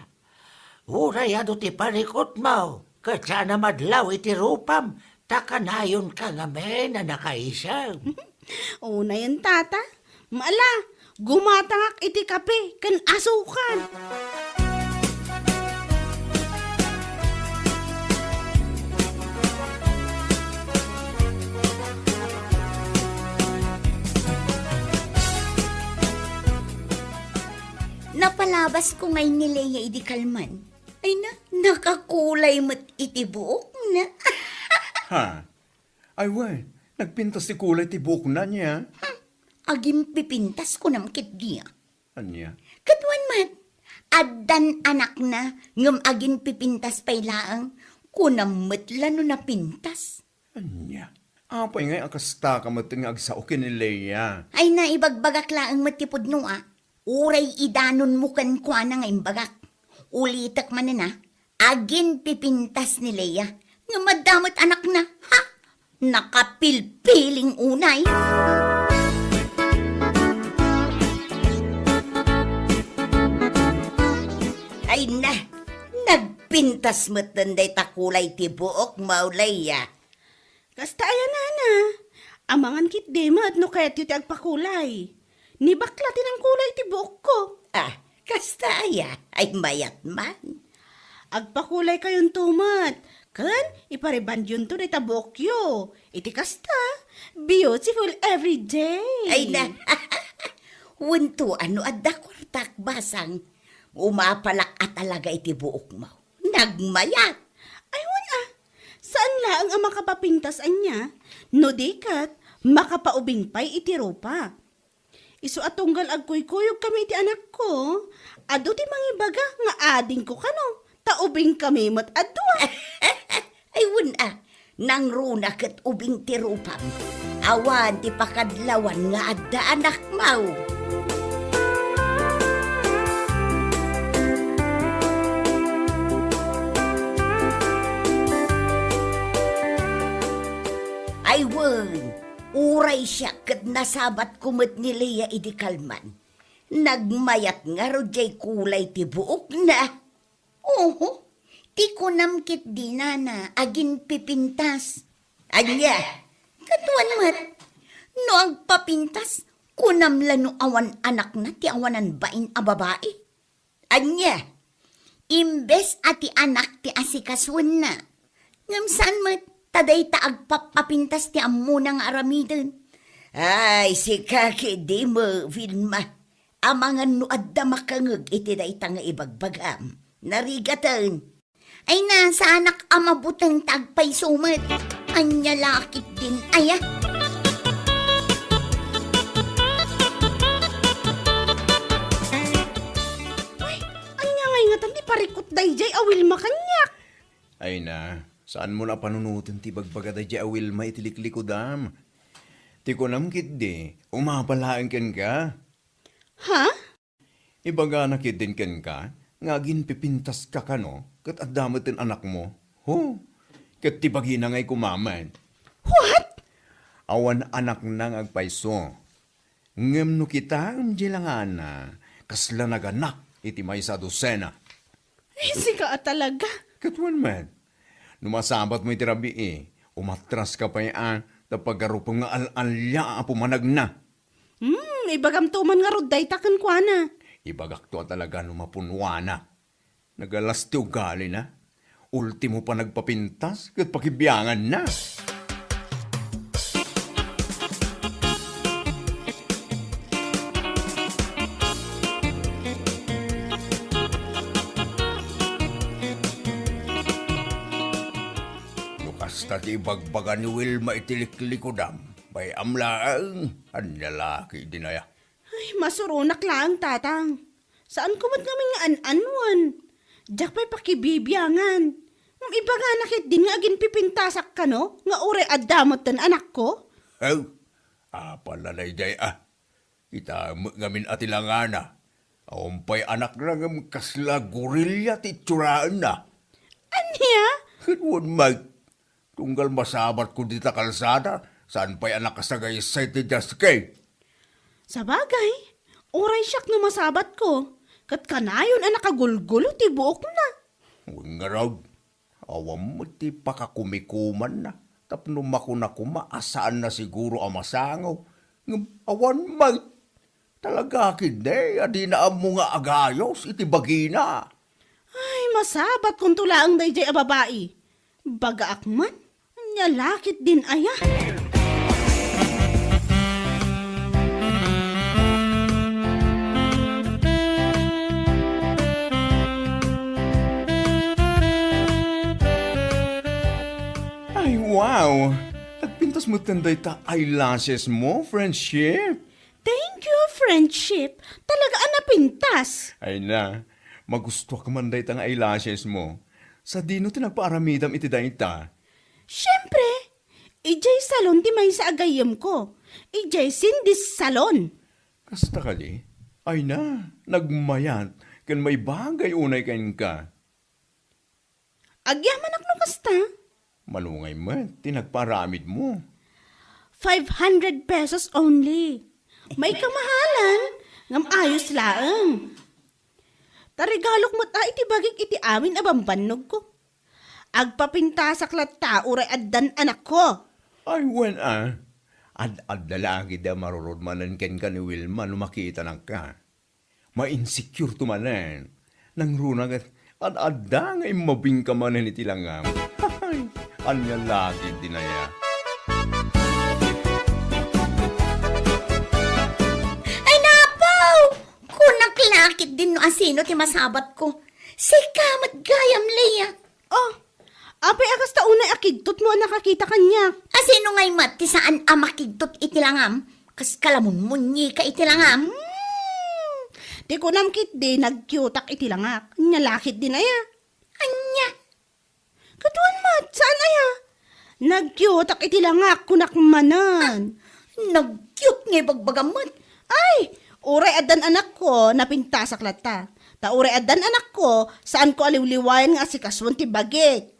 Uray adu ti parikutmo, ket saan a madlaw iti rupam, ta kanayonka ngamin a nakaisem. Unayen, tata. Ala, gumatangak iti kape ken asukar. Napalabasko ngay ni Lea idi kalman. Ay na, nakakulay met iti buokna. Ha? Ay wen, nagpintas ti kulay ti buokna nia. Hmm, agimpipintas kunam ketdi a. Ania? Ket wen met, addan anakna, ngem agimpipintas pay laeng, kunam met la no napintas. Ania? Apay ngay a kastaka met nga agsao ken ni Lea? Ay na, ibagbagak laeng met ti pudno a. Uray idanonmo kenkuana nga imbagak. Ulitek manen a, aginpipintas ni Lea. Ngem adda met anakna. Ha? Nakapilpiling unay. Ay na, nagpintas met dayta kulay ti buokmo, Lea. Kasta aya, nana. Amangan ketdi met no kayatyo ti agpakulay. Ni bakla ti nangkulay ti buokko. Ah, kasta aya? Ay, mayat man. Agpakulaykayonto met. Ken iparibandyonto dayta buokyo. Iti kasta, beautiful every day. Ay na. Wen to, no adda kuartak, basang. Umapalak a talaga iti buokmo. Nagmayat. Ay, wen a. Saan laeng a makapapintas ania, no di ket makapaubing pay iti rupa. Isu a tunggal agkuykuyogkami iti anakko, adu ti mangibaga nga adingko kano, ta ubingkami met a dua. Ay, wen a. Nangruna ket ubing ti rupam. Awan ti pakadlawan nga adda anakmo. Ay wen, uray siak ket nasabatko met ni Lea idi kalman. Nagmayat ngarud jay kulay ti buokna. Oho, ti kunam ketdi, nana, aginpipintas. Ania? Ket wen met, no agpapintas, kunam la no awan anakna ti awanan bain a babai. Ania? Imbes a ti anak ti asikasuenna. Ngem saan met, ta dayta agpapapintas ti ammona nga aramiden. Ay, sika ketdi met, Vilma. Amangan no adda makangngeg iti dayta nga ibagbagam. Narigaten. Ay na, saanak a mabuteng ta agpayso met. Ania la ketdin aya? Ay, ania ngay ngatan ti parikut dayjay a Wilma kaniak? Ay na, saanmo a panunoten ti ibagbaga dayjay a Wilma iti liklikudam. Ti kunam ketdi, umapa laeng kenka. Ha? Ibagana ketdin kenka nga aginpipintaska kano ket adda met ti anakmo. Ho? Ket ti bagina ngay kumamen. What? Awan anakna nga agpayso. Ngem no kitaem di langana, kasla naganak iti maysa a dosena. Ay, sika a talaga. Ket wen met, no masabatmo iti rabii, umatraska pay a, ta pagarupem nga al-alia a pumanagna. Hmm, ibagamto man ngarud dayta kenkuana. Ibagakto a talaga no mapunuana. Nagalas ti ugalina. Ultimo pa nagpapintas ket pakibianganna. No kasta ti ibagbaga ni Wilma iti liklikudam, bay-am laeng, ania la ketdin aya? Ay, masuronak laeng, Tatang. Saanko met ngamin nga an-anuen. Diak pay pakibibiangan. Ngem ibagana ketdin nga aginpipintasak kano nga uray adda metten anakko? Aw, apay la daydiay a? Kitaem met ngamin a tilangana. Awan pay anakna ngem kasla gorilla ti itsuraenna. Ania? Ket wen met, tunggal masabatko dita kalsada, saan pay a nakasagaysay ti diaske. Sabagay, uray siak no masabatko, ket kanayon a nakagulgulo ti buokna. Wen ngarud, awan met ti pakakumikumanna tapno makuna koma a saanna siguro a masango. Ngem awan met. Talaga ketdi a dina ammo nga agayos iti bagina. Ay, masabatkonto laeng daydiay a babai. Bagaak man, ania la ketdin aya? Ay, wow! Nagpintas metten dayta eyelashes mo, friendship. Thank you, friendship. Talaga a napintas. Ay na, magustuak man dayta nga eyelashes mo. Sadino ti nagpaaramidam iti dayta? Siempre, idiay salon ti maysa a gayyemko. Idiay Cindy's Salon. Kasta kadi? Ay na, nagmayat ken maibagay unay kenka. Agyamanak no kasta. Malungay met ti nagpaaramidmo. Five hundred pesos only. May kamahalan, ngem ayos laeng. Ta regalok met a iti bagik iti amin a bambannogko. Agpapintasak latta uray addan anakko. Ay, wen a. Ad-adda la ketdi a marurod manen kenka ni Wilma no makitanakka. Ma-insecure to manen. Nangruna ket ad-adda nga immabingka manen iti langam. Ania la ketdin aya? Ay, napaw! Kunak la ketdin no asino ti masabatko. Sika met gayam, Lea. Oh, apay a kasta unay a kigtotmo a nakakita kaniak? Asino ngay met ti saan a makigtot iti langam? Kas kalamunmunyika iti langam? Hmm. Ti kunam ketdi, nagkiutak iti langak. Ania la ketdin aya? Ania? Ket wen met, saan aya? Nagkiutak iti langak, kunak manen. Ah, nagkiut nga ibagbagam met. Ay, uray addan anakko, napintasak latta. Ta uray addan anakko, saanko a liwliwayan nga asikasuen ti bagik.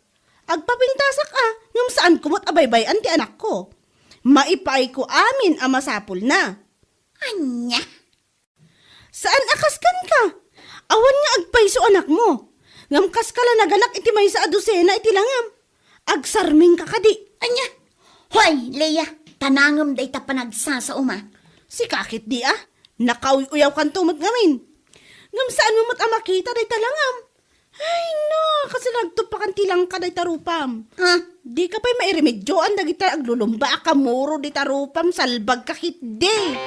Agpapintasak a, ngem saanko met a baybay-an ti anakko. Maipaayko amin a masapulna. Ania? Saan a kas kenka? Awan nga agpayso anakmo. Ngem kaska la naganak iti maysa a dosena iti langam. Agsarmingka kadi. Ania? Hoy, Lea, tanangem dayta panagsasaom a. Sika ketdi a, nakauy-uyawkanto met ngamin. Ngem saanmo met a makita dayta langam. Ay, no, kasla nagtupakan ti langka dayta rupam. Ha? Dika pay mairemedioan dagita aglulumba a kamuro dita rupam, salbagka ketdi.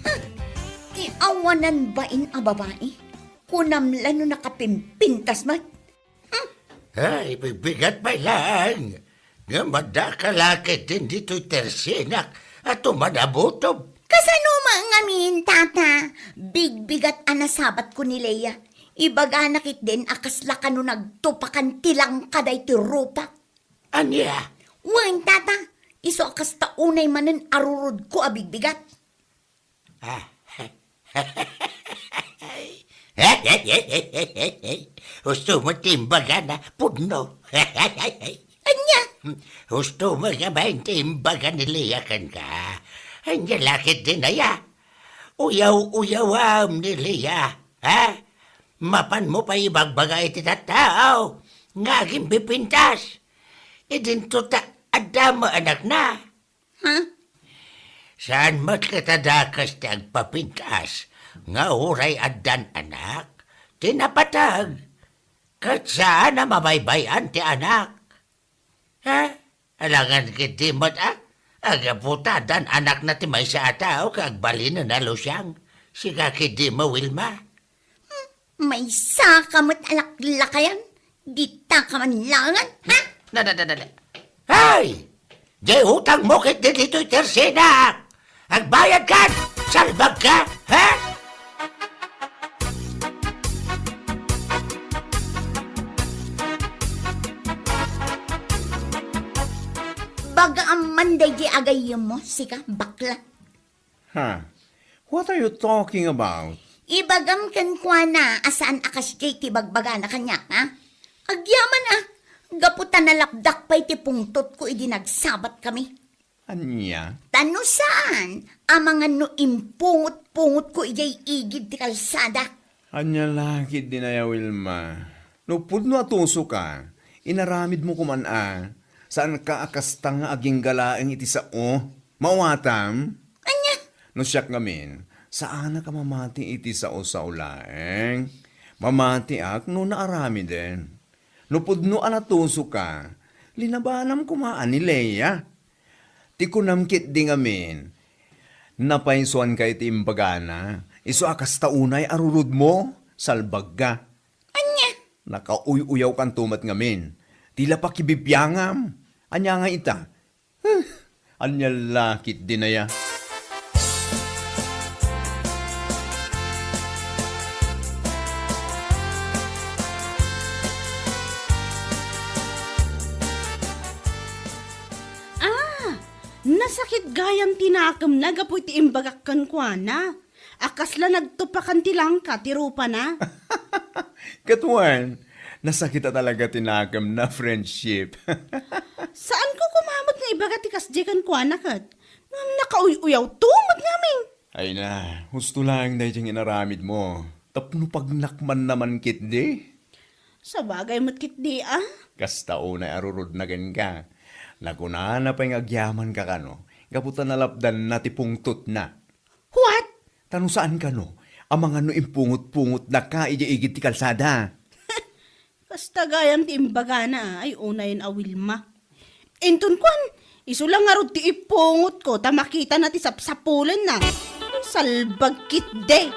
Ha? Ti awanan bain a babai? Kunam la no nakapimpintas met? Hmm? Ay, bigbigat pay laeng. Ngem adda ka la ketdin ditoy tersinak a tumanabutob. Kasano met ngamin, Tata? Bigbigat a nasabatko ni Lea. Ibagana ketdin a kasla kano nagtupakan ti langka daytoy rupak. Ania? Wen, Tata, isu a kasta unay manen a rurodko a bigbigat. Ah. Husto met ti imbagana, pudno. Ania? Husto met ngamin ti imbaga ni Lea kenka. Ania la ketdin aya? Uyaw-uyawam ni Lea, ha? Mapanmo pay ibagbaga iti tattao nga agimpipintas. Idinto ta adda met anakna. Ha? Saan met ket a dakes ti agpapintas nga uray addan anak ti napateg, ket saan a mabaybay-an ti anak. Ha? Alangan ketdi met a, agapu ta addan anakna ti maysa a tao ket agbalinen a lusiang. Sika ketdi met, Wilma. Maysaka met a laklakayan, dita ka man langan, ha? Na, na, na, na, na. Hay! Diay utangmo ketdi ditoy tersinak! Agbayad ka! Salbag ka! Ha? Baga amman daydi agayemmo, sika, bakla. Ha? What are you talking about? Ibagam kenkuana a saan a kasdiay ti bagbagana kaniak, ha? Agyaman a, gapu ta nalapdak pay ti pungtotko idi nagsabat kami. Ania? Ta no saan, amangan no impungot-pungotko idiay igid ti kalsada. Ania la ketdin aya, Wilma? No pudno a tusoka, inaramidmo koman a, saanka a kasta nga agingga laeng iti sao. Maawatam? Ania? No siak ngamin, saanak a mamati iti sao-sao laeng. Mamatiak no naaramiden. No pudno a natusoka, linabanam koma a ni Lea. Ti kunam ketdi ngamin, napaysuanka iti imbagana, isu a kasta unay a rurudmo, salbagka. Ania? Nakauy-uyawkanto met ngamin. Ti la pakibibiangam. Ania nga ita? Huh, ania la ketdin aya? Ah, nasakit gayam ti nakemna gapu iti imbagak kenkuana. A kasla nagtupakan ti langka ti rupana. Ket wen, nasakit a talaga ti nakemna, friendship. Saanko koma met nga ibaga ti kasdiay kenkuana ket, ngem nakauy-uyawto met ngamin. Ay na, husto laeng daydiay nga inaramidmo. Tapno pagnakmanna man ketdi. Sabagay met ketdi, a? Kasta unay a rurudna kenka. Nakunana pay nga agyamanka kano, gapu ta nalapdanna ti pungtotna. What? Ta no saan kano, amangan no impungot-pungotnaka idiay igid ti kalsada. Kasta gayam ti imbagana, ay unayen a Wilma. Inton kuan, isu la ngarud ti ipungotko ta makitana ti sapsapulenna. Salbag ketdi.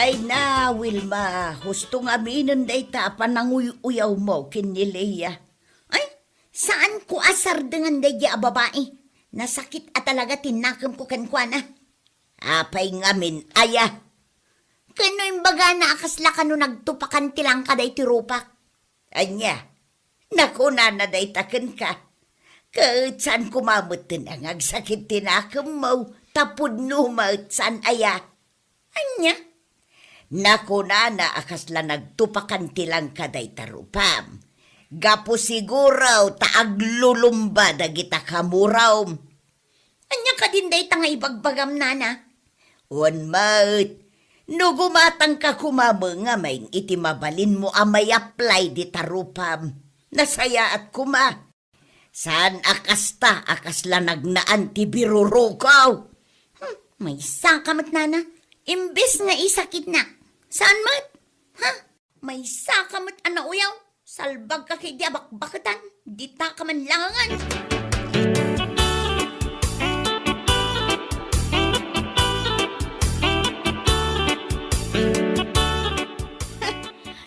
Ay na, Wilma, husto nga aminen dayta a pananguy-uyawmo ken ni Lea. Ay, saanko a sardengan daydi a babai. Nasakit a talaga ti nakemko kenkuana. Apay ngamin aya? Ken no imbagana a kasla kano nagtupakan ti langka daytoy rupak? Ania? Nakunana dayta kenka. Ket saan koma metten a nga agsakit ti nakemmo, ta pudno met, saan aya? Ania? Nakunana a kasla nagtupakan ti langka dayta rupam. Gapu siguro ta aglulumba dagita kamurom. Ania kadin dayta nga ibagbagam, nana? Wen met, no gumatangka koma met ngamin iti mabalinmo a may-apply dita rupam, nasayaat koma. Saan a kasta a kasla nagnaan ti biruruko. Hmm, maysaka met, nana. Imbes nga isakitnak, saan met? Ha? Maysaka met a nauyaw. Salbagka ketdi a bakbaketan. Dita ka man langan.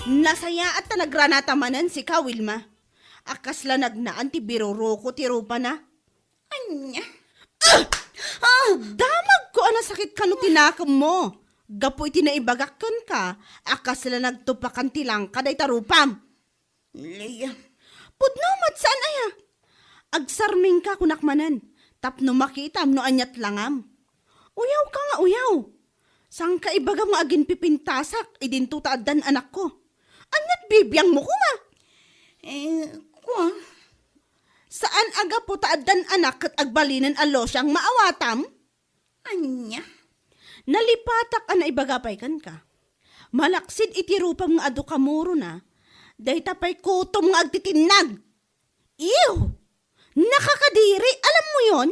Nasayaat ta nagranata manen sika, Wilma. A kasla nagnaan ti biruruko ti rupana. Ania? Ah! Ah! Damagko a nasakit kano ti nakemmo. Gapu iti naibagak kenka a kasla nagtupakan ti langka dayta rupam. Lea. Pudno met, saan aya? Agsarmingka kunak manen, tapno makitam no aniat langam. Uyawka nga uyaw. Saanka ibagam nga aginpipintasak idinto ta addan anakko. Aniat bibiangmo koma? Eh, kua? Saan a gapu ta addan anak ket agbalinen a losiang maawatam? Ania? Nalipatak a naibaga pay kenka. Malaksid iti rupam nga adu kamurona, dayta pay kutom nga agtitinnag. Ew! Nakakadiri, alam mo yon?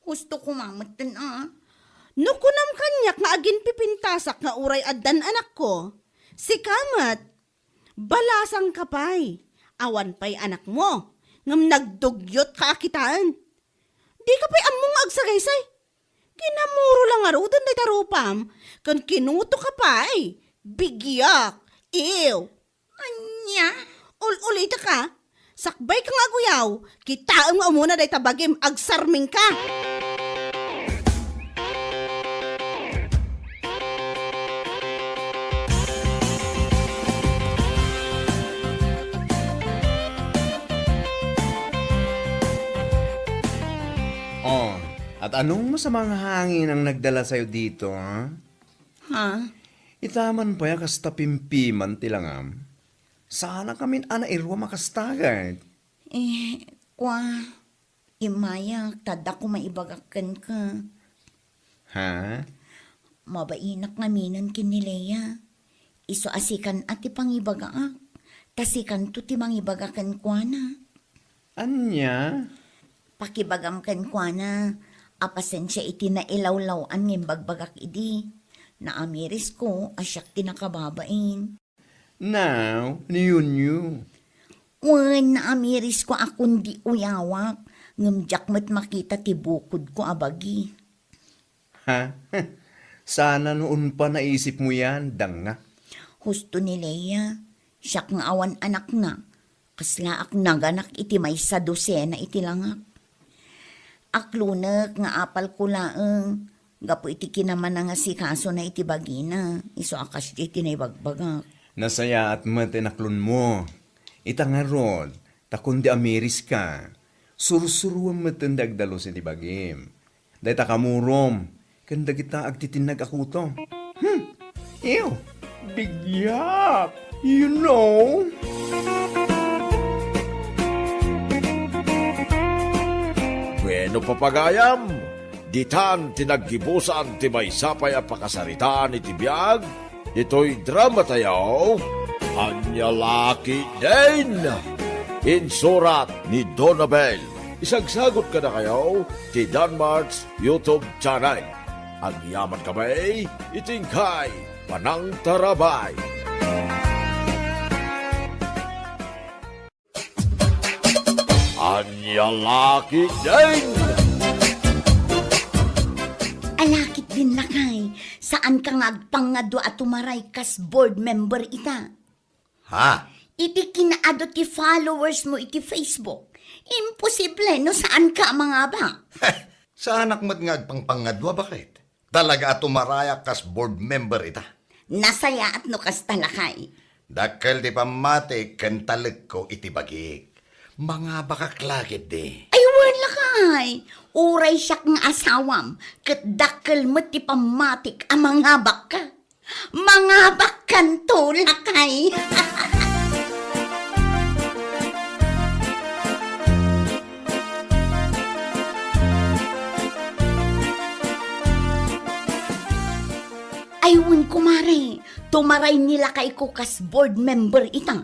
Husto ko mametten a. No kunam kaniak nga aginpipintasak nga uray addan anakko, sika met, balasangka pay. Awan pay anakmo, ngem nagdugyot ka a kitaen. Dika pay ammo nga agsagaysay. Kinamuro la ngaruden dayta rupam, ken kinuto ka pay. Bigiak! Ew! Ania? Ul-ulita ka? Sakbay ka nga aguyaw, kitaem nga umuna dayta bagim, agsarming ka! Oh, at anong masamang hangin ang nagdala sa'yo dito, ha? Ha? Itaman pay a kasta pimpiman ti langam. Saan a kamin a nairuam a kasta ket? Eh, kua, immayak, ta adda ko maibagak kenka. Ha? Mabainak ngaminen ken ni Lea. Isu a sikan a ti pangibagaak, ta sikanto ti mangibaga kenkuana. Ania? Pakibagam kenkuana a pasensia iti nailawlaw-an nga imbagbagak idi. Naamirisko a siak ti nakababain. Now, niyunyo. Wen, naamirisko a kundi uyawak, ngem diak met makita ti bukodko a bagi. Ha? Sana no unpa naisipmo yan, danga. Husto ni Lea, siak nga awan anakna, kaslaak naganak iti maysa dosena iti langak. Aklonek nga apalko laeng, gapu iti kinamanasikasona iti bagina, isu a kasdiay ti naibagbagak. Nasayaat met ti naklonmo. Ita ngarud, ta kundi amiriska, sursuruem met ti agdalus iti bagim. Dayta kamurom, ken dagita agtitinnag a kutom. Hmm, ew, bigiak, you know. Bueno, papagayam, ditan ti naggibusan ti maysa pay a pakasaritaan iti biag, ditoy dramatayo, Ania La Ketdin! Insurat ni Donabel. Isagsagut kadakayo ti Danmart's YouTube channel. Agyaman kami iti inkay panangtarabay. Ania La Ketdin! Ala ketdin, lakay, saanka nga agpangadua a tumaray kas board member ita? Ha? Iti kinaadu ti followers mo iti Facebook, imposible no saanka a mangabak. Saanak met nga agpangpangadua, baket. Talaga a tumarayak kas board member ita. Nasayaat no kasta, lakay. Dakkel ti pammatik ken talekko iti bagik. Mangabakak la ketdi. Ay, wen, lakay. Uray siak nga asawam, ket dakkel met ti pammatik a mangabakka. Mangabakkanto, lakay. Ay, wen, kumare, tumaray ni lakayko kas board member ita.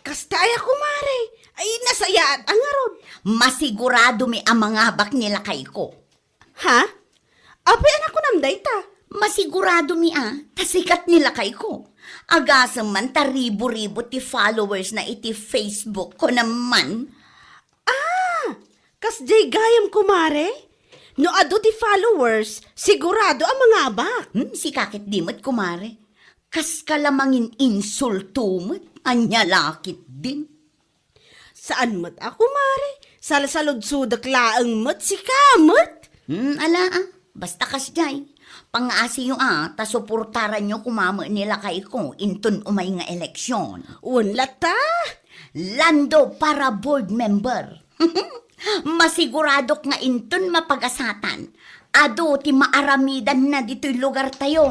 Kasta aya, kumare? Ay, nasayaat a ngarud. Masiguradomi a mangabak ni lakayko. Ha? Apay a nakunam dayta? Masiguradomi a, ta sikat ni lakayko. Agasem man ta ribu-ribu ti followers na iti Facebook ko naman. Ah! Kasdiay gayam, kumare? No adu ti followers, sigurado a mangabak. Hmm, sika ketdi met, kumare. Kaska la mangin-insulto met, ania la ketdin. Saan met a, kumare? Salsaludsodek laeng met, sika met. Hmm, ala a. Basta kasdiay. Pangngaasiyo a, ta suportaranyo koma met ni lakayko inton umay nga eleksyon. Wen latta. Lando para board member. Masiguradok nga inton mapagasatan, adu ti maaramidanna ditoy lugartayo.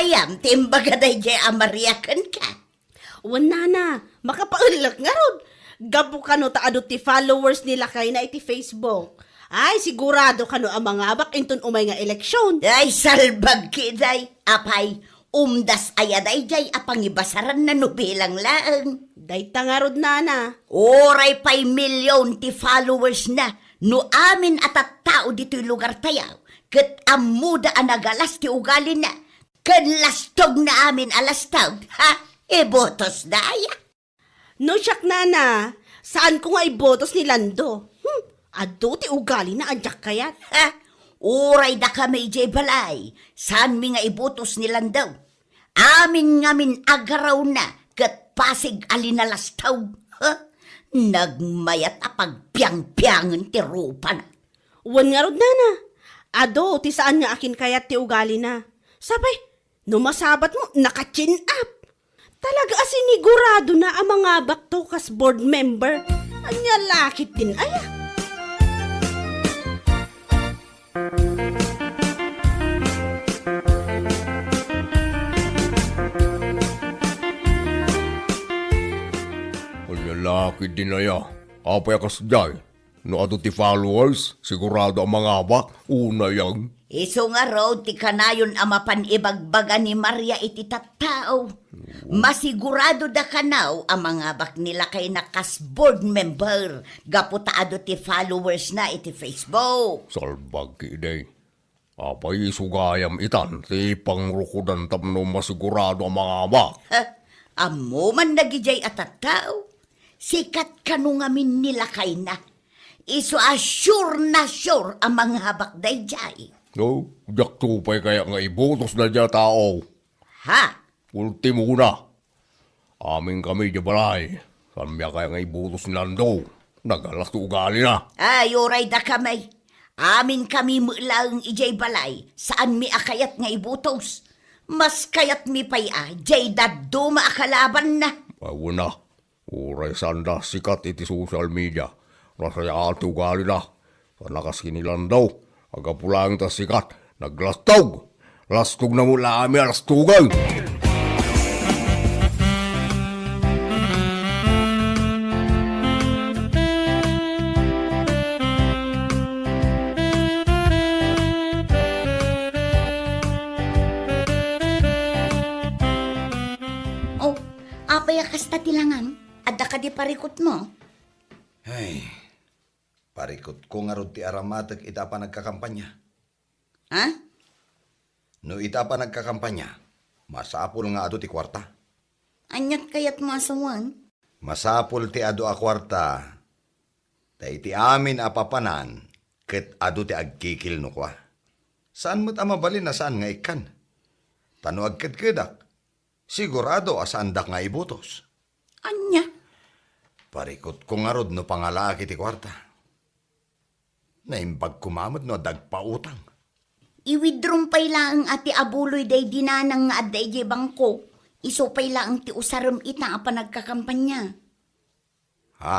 Yam, ti imbaga daydiay a Maria kenka. Wen, nana, makapaellek ngarud. Gapu kano ta adu ti followers ni lakayna iti Facebook. Ay, sigurado kano a mangabak inton umay nga eleksyon. Ay, salbag kiday. Apay, umdas aya daydiay a pangibasaranna no bilang laeng. Dayta ngarud, nana. Uray pay million ti followers na, no amin a tattao ditoy lugar tayo, ket ammoda a nagalas ti ugalina, ken lastogna amin a lastog, ha? Ibotos da aya? No siak, nana, saanko nga ibotos ni Lando. Hmm, adu ti ugalina a diak kayat. Ha? Uray dakami idiay balay, saanmi nga ibotos ni Lando. Amin ngamin agarawna ket pasig a linalastog. Ha? Nagmayat a pagpiangpiangen ti rupana. Wen ngarud, nana, adu ti saan nga akinkayat ti ugalina. Sapay, no masabatmo, naka-chin up. Talaga a siniguradona a mangabakto kas board member. Ania la ketdin aya? Ania la ketdin aya? Apay a kasdiay? No adu ti followers, sigurado a mangabak, unay ang. Isu ngarud ti kanayon a mapan ibagbaga ni Maria iti tattao. Masiguradoda kano a mangabak ni lakayna kas board member gapu ta adu ti followers na iti Facebook. Salbag kiday. Apay isu gayam itan ti pangrukodan tapno masigurado a mangabak? Ha? Ammo man dagidiay a tattao? Sikat kano ngamin ni lakayna. Isu a sure na sure a mangabak daydiay. No, diakto pay kayat nga ibotos daydiay a tao. Ha? Ultimona. Aminkami idiay balay. Saanmi a kayat nga ibotos ni Lando? Nagalas ti ugalina. Ay, uray dakami. Aminkami met laeng idiay balay. Saanmi a kayat nga ibotos. Mas kayatmi pay a diay dadduma a kalabanna. Awan na. Uray saanda sikat iti social media, nasayaan ti ugalida. Sana kas ken ni Lando, gapu laeng ta sikat, naglastog. Lastogna met laeng a lastogen. Oh, apay a kasta ti langam? Adda kadi parikutmo? Ay, parikutko ngarud ti aramatek ita a panagkakampanya. Ha? No ita a panagkakampanya, masapul nga adu ti kuarta. Aniat kayatmo a sawen? Masapul ti adu a kuarta, ta iti amin a papanan, ket adu ti agkikil no kua. Saan met a mabalin a saan nga ikkan. Ta no agkedkedak, sigurado a saandak nga ibotos. Ania? Parikutko ngarud no pangalaak iti kuarta. Naimbag koma met no adda agpautang. I-withdraw pay laeng a ti abuloy daydi nanang nga adda idiay bangko, isu pay laeng ti usarem ita a panagkakampanya. Ha?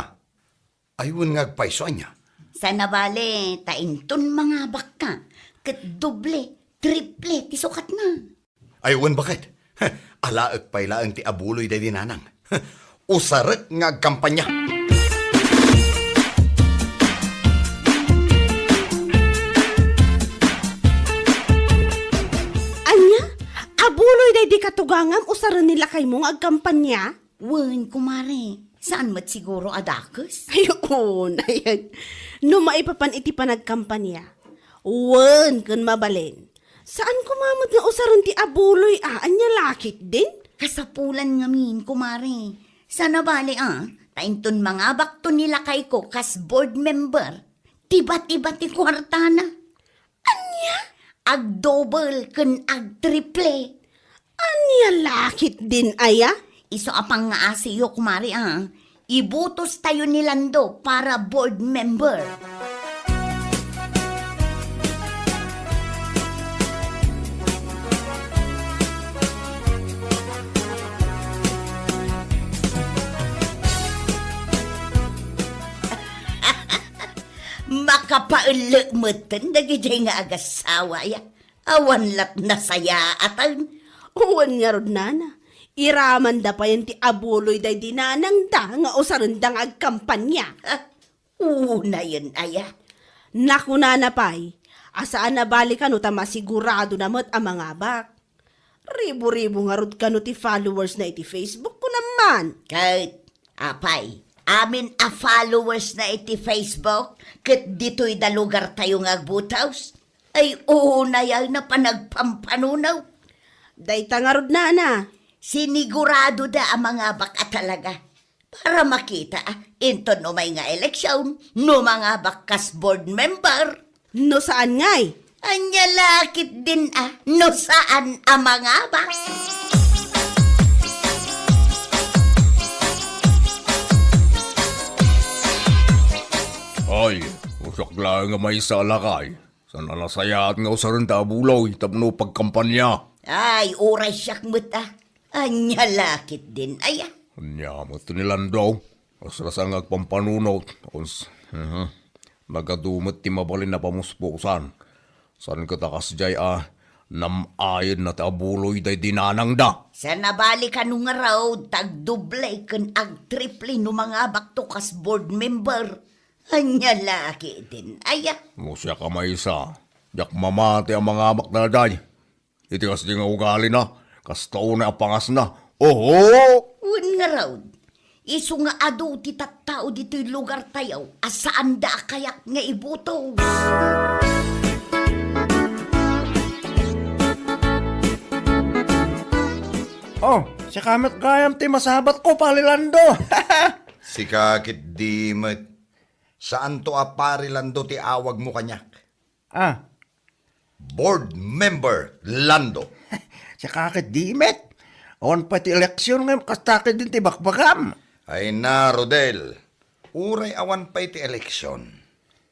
Ay, wen nga agpayso, ania? Sana bale, ta inton mangabakka, ket doble, triple ti sukatna. Ay, wen baket. Alaek pay laeng ti abuloy daydi nanang. Usarek nga agkampanya. Ania? Abuloy daydi katugangam usaren ni lakaymo nga agkampanya? Wen, kumare, saan met siguro a dakes? Ay, wen, ayan. No maipapan iti panagkampanya, wen, ken mabalin, saan koma met nga usaren ti abuloy a, ania la ketdin? Kasapulan ngamin, kumare. Sana bale a, ta inton mangabakto ni lakayko kas board member, tiba-tiba ti kuartana. Ania? Agdouble ken agtriple. Ania la ketdin aya? Isu a pangngaasiyo, kumare, a. Ibotos tayo ni Lando para board member. Makapaellek metten dagidiay nga agassawa, ya. Awan lat nasayaatan. Wen ngarud, nana, iramanda payen ti abuloy daydi nanangda nga usarenda nga agkampania. Unayen aya? Nakunana pay, a saan a bali kano ta masiguradona met a mangabak. Ribu-ribu ngarud kano ti followers na iti Facebook, kunam man. Ket, apay, amin a followers na iti Facebook, ket ditoy da lugar tayo nga agbutos? Ay, unay a panagpampanunaw. Dayta ngarud, nana. Sinigurado da a mangabak a talaga. Para makita, inton umay nga eleksyon, no mangabak kas board member. No saan ngay? Anya lakit din a, no saan a mangabak. Ay, usak lang nga maysa a lakay. Saan a nasayaat nga usarenda a buloy tapno pagkampanya? Ay, uray siak met a. Anya lakit din aya? Anya met ni Lando. Asrasa nga agpampanunot. Uns, mhm. Nagadu met ti mabalin a pamuspusan. Saan ket a kasdiay a nam-ayen na ti abuloy daydi nanangda? Saan a bali kano ngarud ta agdoble ken agtriple no mangabakto kas board member? Anya lakit din aya? No siak a maysa, diak mamati a mangabak daydiay. Iti kasdi nga ugalina, kasta unay a pangasna. Oho! Wen ngarud, isu nga adu ti tattao ditoy lugar tayo a saanda a kayak nga ibutos. Oh, siaka met gayam ti masabatko, Pari Lando. Sika ketdi met. Saanto a Pari Lando ti awagmo kaniak. Ah. Board member Lando. Siaka ketdi met. Awan pay ti eleksyon ngem kasta ketdin ti bakbakam. Ay na, Rodel. Uray awan pay ti eleksyon,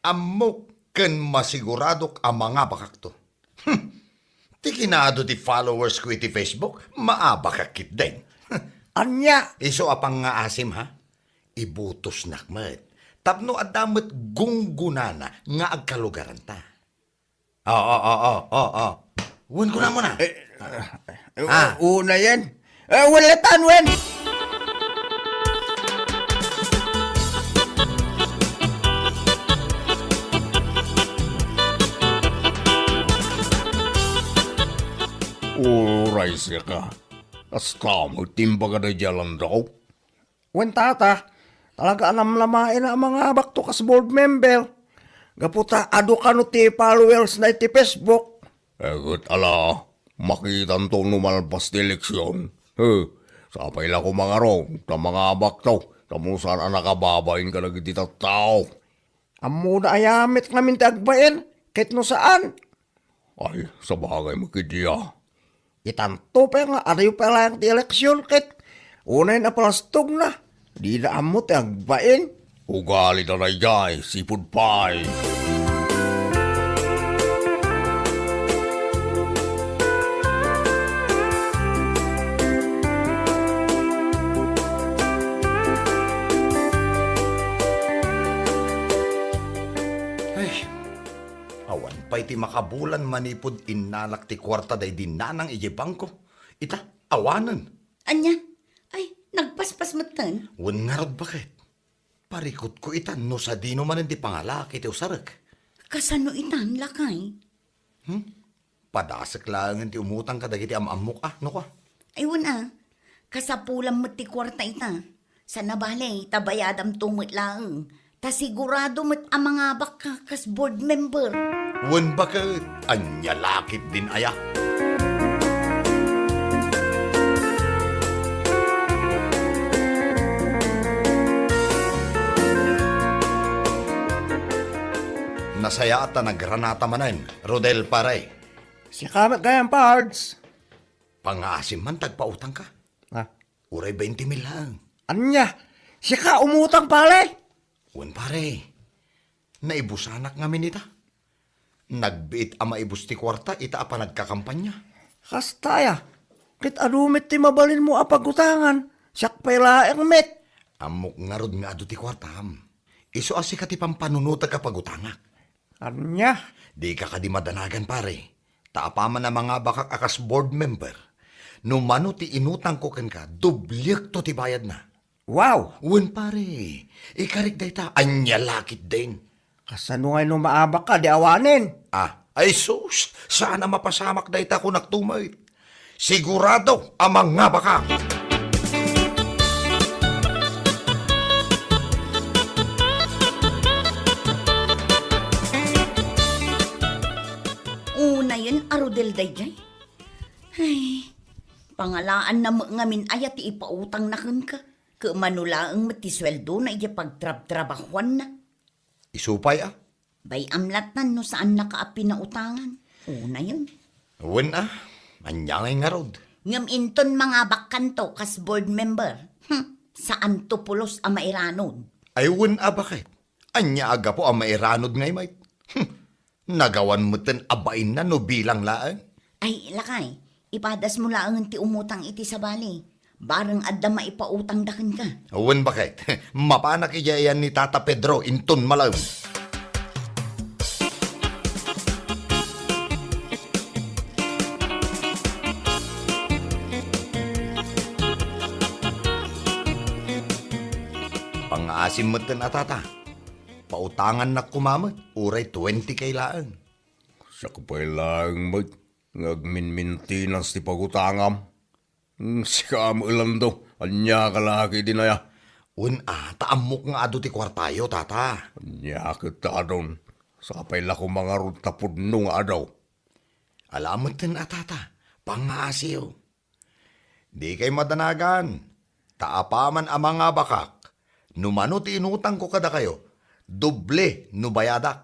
ammok ken masiguradok a mangabakakto. Hmm. Ti kinaadu ti followers ko iti Facebook, maabakak ketdin. Ania? Isu a pangngaasim, ha? Ibutosnak met. Tapno adda met gunggonana nga agkalugaranta. Oo, oo, oo, oo. Wen, kunamona. Eh, eh, Ah. u-, unayen. Eh, wen latta, wen. Uray siaka. Kasta met ti imbaga daydiay a Lando. Wen, tata, talaga a namnamaen a mangabakto kas board member. Gapu ta adu kano ti followers na iti Facebook. Eh, ket ala, makitanto no malpas ti eleksyon. He, sapay la koma ngarud ta mangabakto, tapno saan a nakababain kadagiti tattao. Ammona aya met ngamin ti agbain, ket no saan? Ay, sabagay met ketdi a. Itanto pay nga adayo pay laeng ti eleksyon ket unay napalastogna, dida ammo ti agbain. Ugalida daydiay, sipud pay. Ay, awan pay ti makabulan manipud innalak ti kuarta daydi nanang idiay bangko. Ita, awanen. Ania? Ay, nagpaspas metten? Wen ngarud, baket. Parikutko itan no sadino manen ti pangalaak iti usarek. Kasano itan, lakay? Hmm? Padasek laengen ti umutang kadagiti am-ammok a, no kua? Ay, wen a. Kasapulam met ti kuarta ita. Saan a bale, ta bayadamto met laeng. Ta sigurado met a mangabakka kas board member. Wen baket, ania lakit din aya? Nasayaat ta nagranata manen, Rodel, pare. Siaka met gayam, Pards. Pangngaasim man ta agpautangka. Ah. Uray bainte mil laeng. Ania? Siaka umutang, pare? Wen, pare. Naibusanak ngamin ita. Nagbiit a maibus ti kuarta ita a panagkakampanya. Kasta aya. Ket adu met ti mabalinmo a pagutangan. Siak pay laeng met. Ammok ngarud nga adu ti kuartam. Isu a sika ti pampanunotek a pagutangak. Ania? Dika kadi madanagan, pare. Ta apaman a mangabakak a kas board member, No mano ti inutangko kenka, dobliekto ti bayadna. Wow! Wen pare, ikarik dayta, ania la ketdin? Kasano ngay no maabakka, di awanen? Ah, ay sus, saan a mapasamak dayta, kunak tumet. Sigurado a mangabakak. Unayen a Rodel daydiay. Ay, pangalaanna met ngamin aya ti ipautangna kenka. Ket mano laeng met ti sueldona idiay pagtrabtrabahuanna. Isu pay a? Bay-am lattan no saannaka a pinautangan. Unayen. Wen a, ania ngay ngarud? Ngem inton mangabakkanto kas board member, hmm, saanto pulos a mairanod. Ay wen a, baket? Ania a gapu a mairanod ngay met? Hmm, nagawan metten a bainna no bilang laeng. Ay, lakay, ipadasmo laengen ti umutang iti sabali. Bareng adda maipautangda kenka. Wen baket, mapanak idiay ayan ni Tata Pedro inton malem. Pangngaasim metten a, Tata. Pautangannak koma met, uray twenty K laeng. Siak pay laeng met nga agminmintinas ti pagutangam. Hmm, sika met, Lando, ania ka la ketdin aya? Wen a, ta ammok nga adu ti kuartayo, Tata. Ania ket ta adun? Sapay la koma ngarud ta pudno nga adu. Ala metten a, Tata, pangngaasim. Dikay madanagan, ta apaman a mangabakak, no mano ti inutangko kadakayo, doble no bayadak.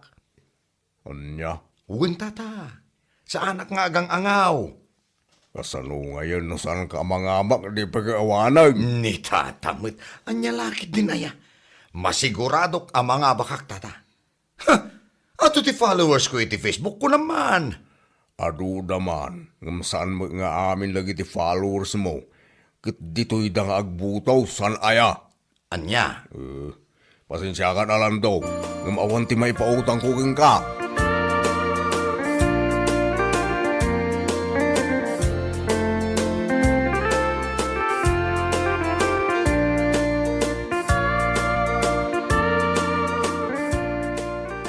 Ania? Wen, Tata, saanak nga agang-angaw. Kasano ngayen no saanka a mangabak, di pay awanen? Ni Tata met, ania la ketdin aya? Masiguradok a mangabakak, Tata. Ha! Adu ti followers ko iti Facebook, kunam man. Aduda man, ngem saan met nga amin dagiti followers mo. Ket ditoyda nga agbuto, saan aya? Ania? Eh, pasensiakan a, Lando, ngem awan ti maipautangko kenka.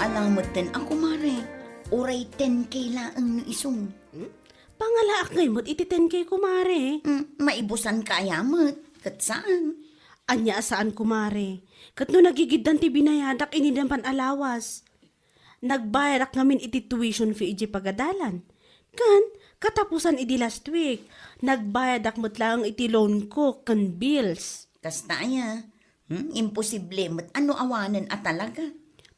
Ala metten a, kumare, uray ten K laeng no isu. Hmm? Pangalaak ngay met iti ten K, kumare. Hmm, maibusanka aya met, ket saan. Ania a saan, kumare? Ket no nagigiddan ti binayadak idi napan a lawas. Nagbayadak ngamin iti tuition fee idiay pagadalan. Ken, katapusan idi last week, nagbayadak met laeng iti loan ko ken bills. Kasta aya? Hmm, imposible met a no awanen a talaga.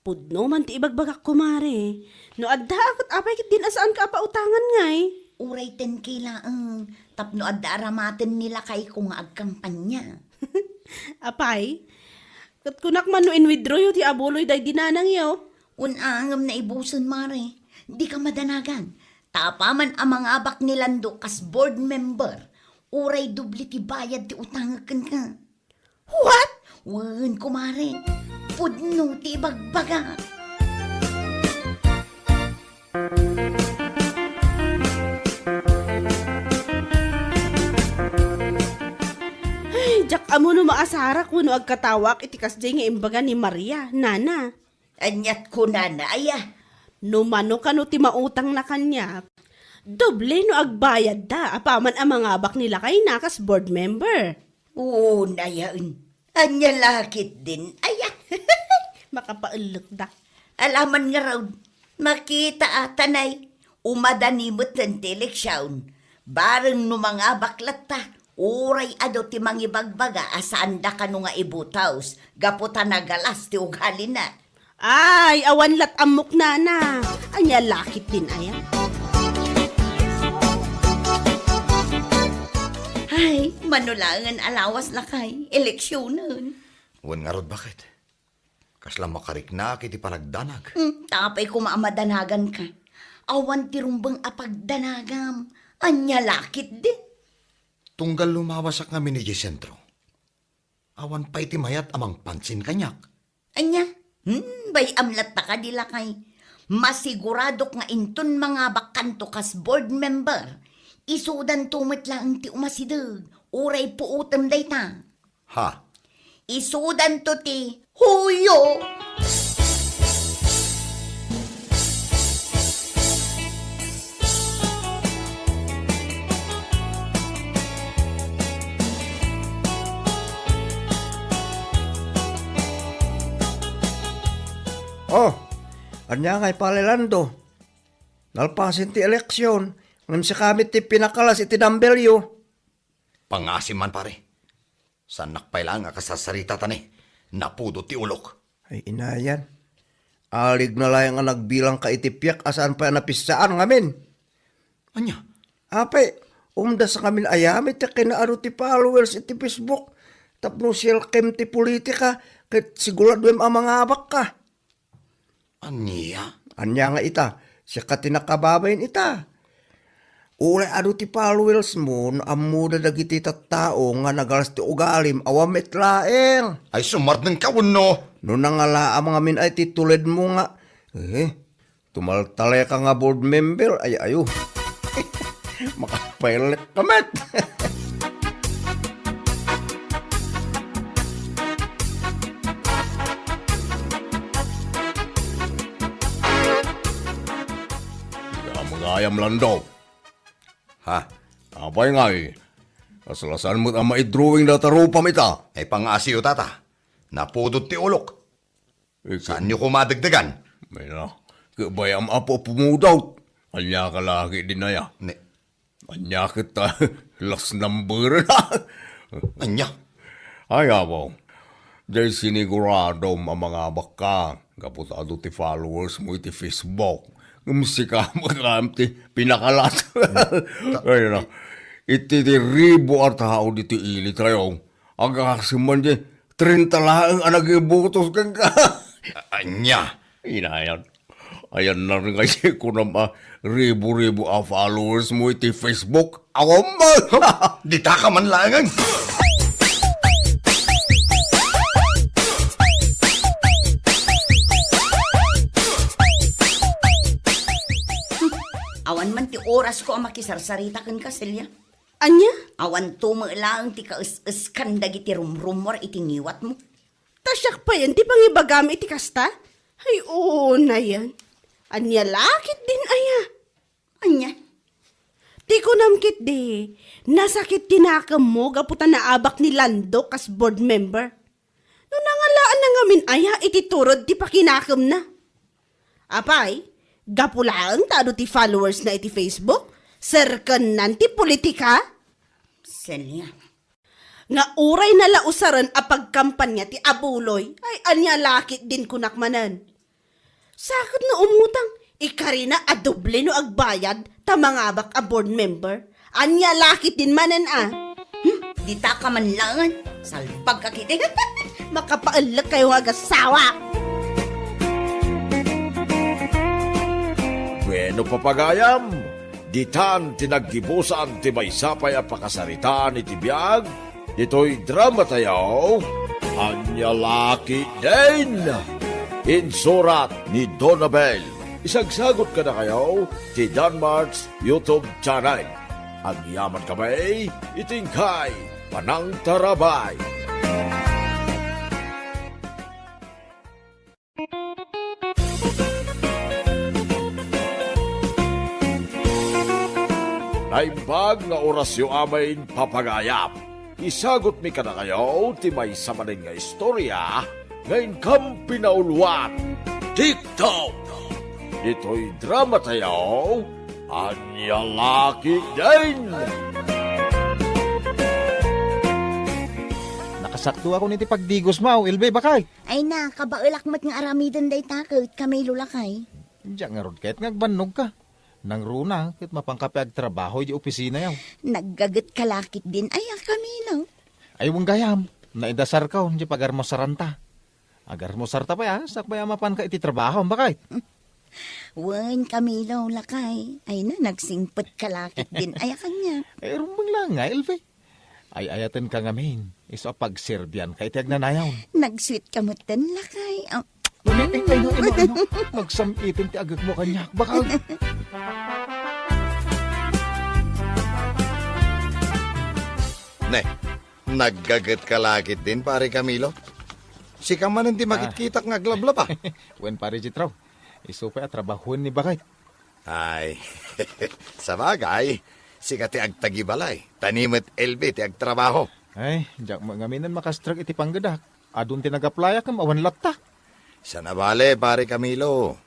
Pudno man ti ibagbagak, kumare. No adda, ket apay ketdin a saanka a pautangan ngay? Uray ten K laeng, tapno adda aramaten ni lakayko nga agkampanya. Apay? Ket kunak man no in-withdraw yo ti abuloy daydi nanangyo. Wen a, ngem naibusen, mare. Dika madanagan. Ta apaman a mangabak ni Lando kas board member, uray doble ti bayad ti utangek kenka. What? Wen, kumare. Pudno ti ibagbaga. Ay, diak ammo no maasarak wenno agkatawaak iti kasdiay nga imbaga ni Maria, nana. Aniat kunana aya? No mano kano ti mautangna kaniak, doble no agbayadda apaman a mangabak ni lakayna kas board member. Unayen. Ania la ketdin aya? Makapaellekda. Alaman ngarud, makita a tanay, umadani metten ti eleksion. Bareng no mangabak latta, uray adu ti mangibagbaga a saanda kano nga ibutos, gapu ta nagalas ti ugalina. Ay, awan lat ammok, nana. Ania la ketdin aya? Ay, mano laengen a lawas lakay, eleksionen. Wen ngarud, baket? Kasla makariknaak iti panagdanag. Hmm, ta apay koma a madanaganka. Awan ti rumbeng a pagdanagam. Ania la ketdin? Tunggal lumawasak ngamin idiay sentro, awan pay ti mayat a mangpansin kaniak. Ania? Hmm, bay-am latta kadi lakay. Masiguradok nga inton mangabakkanto kas board member, Isudanto met laeng ti umasideg, uray puotem dayta. Ha? Isudanto ti huyo. Oh, ania ngay pay, Lando? Nalpasen ti eleksion, ngem sika met ti pinakalas iti dumbbell-yo. Pangasim man, pare. Saannak pay laeng a kasarsarita ta ni, napudot ti ulok. Ay, inayan. Aligna laeng a nagbilangka iti piak a saan pay a napissaan ngamin. Ania? Apay, umdas ngamin aya met ti kinaadu ti followers iti Facebook tapno sielkem ti politika ket siguraduem a mangabakka. Ania? Ania nga ita? Sika ti nakababain ita. Uray adu ti followers mo, no ammoda dagiti tattao nga nagalas ti ugalim, awan met laeng. Ay, sumardengka wenno? No nangalaam ngamin ay ti tuledmo nga, eh, tumaltaleka nga board member, ay, ayo. Makapelek ka met. Ania nga gayam, Lando? Ha? Apay ngay? Kasla saan met a maidrawing dayta rupam ita? Ay, pangaasiyo, tata. Napudot ti ulok. Saanyo koma dagdagan? Ay na, ket bay-am a pumudot. Ania ka la ketdin aya? Ne. Ania ket ta, last number na. Ania? Ay, apo. Diay siniguradom a mangabakka. Gapu ta adu ti followers mo iti Facebook. Ngem sika met ti pinakalas. Ay na. Iti ti ribu a tao ditoy ili tayo. Agasem man di trenta laeng a nagibotos kenka. A-, ania? Inayan. Ayan na rin kasi kunam a ribu-ribu a followers mo iti Facebook. Awan man! Huh? Dita ka man laengen! Awan man ti oras ko a makisarsarita kenka, Celia. Ania? Awan to met laeng ti kaes-eskan dagiti rumrumor iti ngiwatmo. Ta siak payen ti pangibagam iti kasta? Ay, unayen. Ania la ketdin aya? Ania? Ti kunam ketdi, nasakit ti nakemmo gapu ta naabak ni Lando kas board member. No nangalaanna ngamin aya iti turod ti pakinakemna? Apay, gapu laeng ta adu ti followers na iti Facebook, serkennan ti politika? Celia. Nga uray nalausaren a pagkampanya ti abuloy, ay ania la ketdin kunak manen. Sa ket no umutang, ikarina a doble no agbayad ta mangabak a board member. Ania la ketdin manen a? Hmm? Dita ka man laengen. Salbag ka ketdi. Makapaellek kayo nga agasawa. Bueno, papagayam, ditan ti naggibusan ti maysa pay a pakasaritaan iti biag ditoy drama tayo, Ania La Ketdin. Insurat ni Donabel. Isagsagot kadakayo ti Danmart's YouTube channel. Agyaman kami iti inkay panangtarabay. Naimbag nga orasyo amin, papagayam. Isagutmi kadakayo ti maysa manen nga istorya nga inkam pinauluan. TikTok! Ditoy drama tayo, Ania La Ketdin! Nakasakto ako iti pagdigos mo, Elbe, bakay? Ay na, kabaelak met nga aramiden dayta ket, Camilo, lakay. Diak ngarud ket nga agbannogka. Nangruna ket mapanka pay agtrabaho iti opisina yaw. Naggaget ka la ketdin aya, Camilo. Ay, wen gayam, naidasarko iti pagarmosaranta. Agarmosarta pay a, sakbay a mapanka iti trabaho, bakay? Wen, Camilo, lakay. Ay na, nagsingpet ka la ketdin aya kaniak. Ay, rumbeng la nga, Elve. Ay-ayatenka ngamin, isu a pagserbianka iti agnanayon. Nagsuitka metten, lakay. Ah. Ay, ay, ay, ay, ay, ay, nagsam-iten ti agegmo kaniak, bakay. Eh, naggaget ka la ketdin, Pare Camilo? Sika manen ti Ah. makitkitak nga aglablaba. Wen, Pare Jethro. Isu pay a trabahoen ni Bakay. Ay, sabagay, sika ti agtagibalay, ta ni met Elvi ti agtrabaho. Ay, diak met ngamin makastrek iti panggedak. Adun ti nag-applyak ngem awan latta. Saan a bale, Pare Camilo.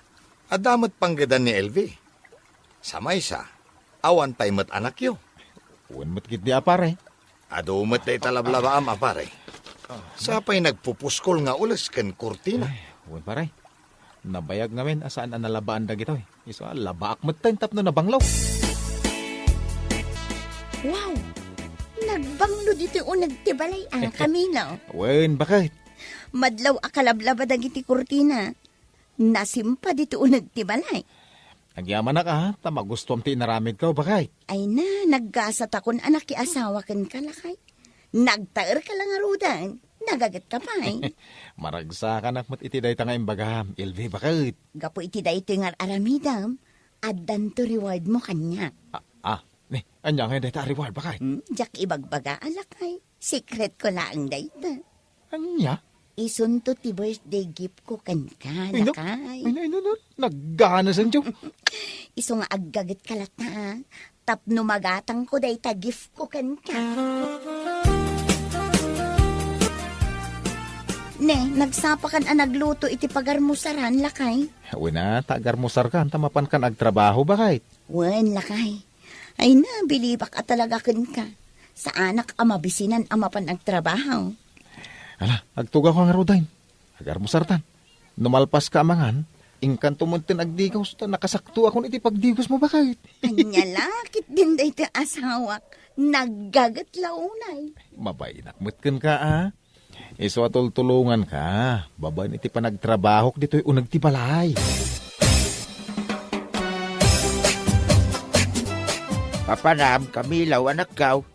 Adda met panggedan ni Elvi. Sa maysa, awan pay met anakyo. Wen met ketdi a, pare. Adu met dayta lablabaam a pare. Sa pay nagpupuskol nga ules ken kurtina. Ay, wen, pare. Nabayag ngamin a saan a nalabaan dagitoy. Isu a labaak metten tapno nabanglo. Wow! Nagbanglo ditoy uneg ti balay, a, Camilo. Wen, bakit? Madlaw a kalablaba dagiti kurtina. Nasimpa ditoy uneg ti balay. Agyamanak, a, ta magustuam ti inaramidko, bakit? Ay na, naggasatakon a nakiasawa kenka, lakay. Nagtaerka la ngaruden, nagagetka pay. Maragsakanak met iti dayta nga imbagam, Elvi, bakit? Gapu iti daytoy nga ar-aramidem, addanto rewardmo kaniak. Ah, ah, ni, ania ngay dayta a reward, bakit? Hmm, diak ibagbaga, a, lakay. Secretko laeng dayta. Ania? Isunto ti birthday giftko kenka, Ay, no. Lakay. Ay, no, ay, no, no. Nagganasanto. Isu nga aggagetka latta, a. Tapno magatangko dayta giftko kenka. Ne, nagsapakan a nagluto iti pagarmusaran, lakay? Wen a, ta agarmusarkan, ta mapankan agtrabaho, bakit? Wen, lakay. Ay na, bilibak a talaga kenka. Saanak a mabisinan a mapan agtrabaho. Ala, agtugawka ngaruden. Agarmusartan. No malpaska a mangan, inkanto metten agdigos, ta nakasaktoakon iti pagdigosmo, bakit? Ania la ketdin daytoy asawak, naggaget la unay. Mabainak met kenka, a. Isu a tultulonganka, babaen iti panagtrabahok ditoy uneg ti balay. Papanam, Camilo, anakko,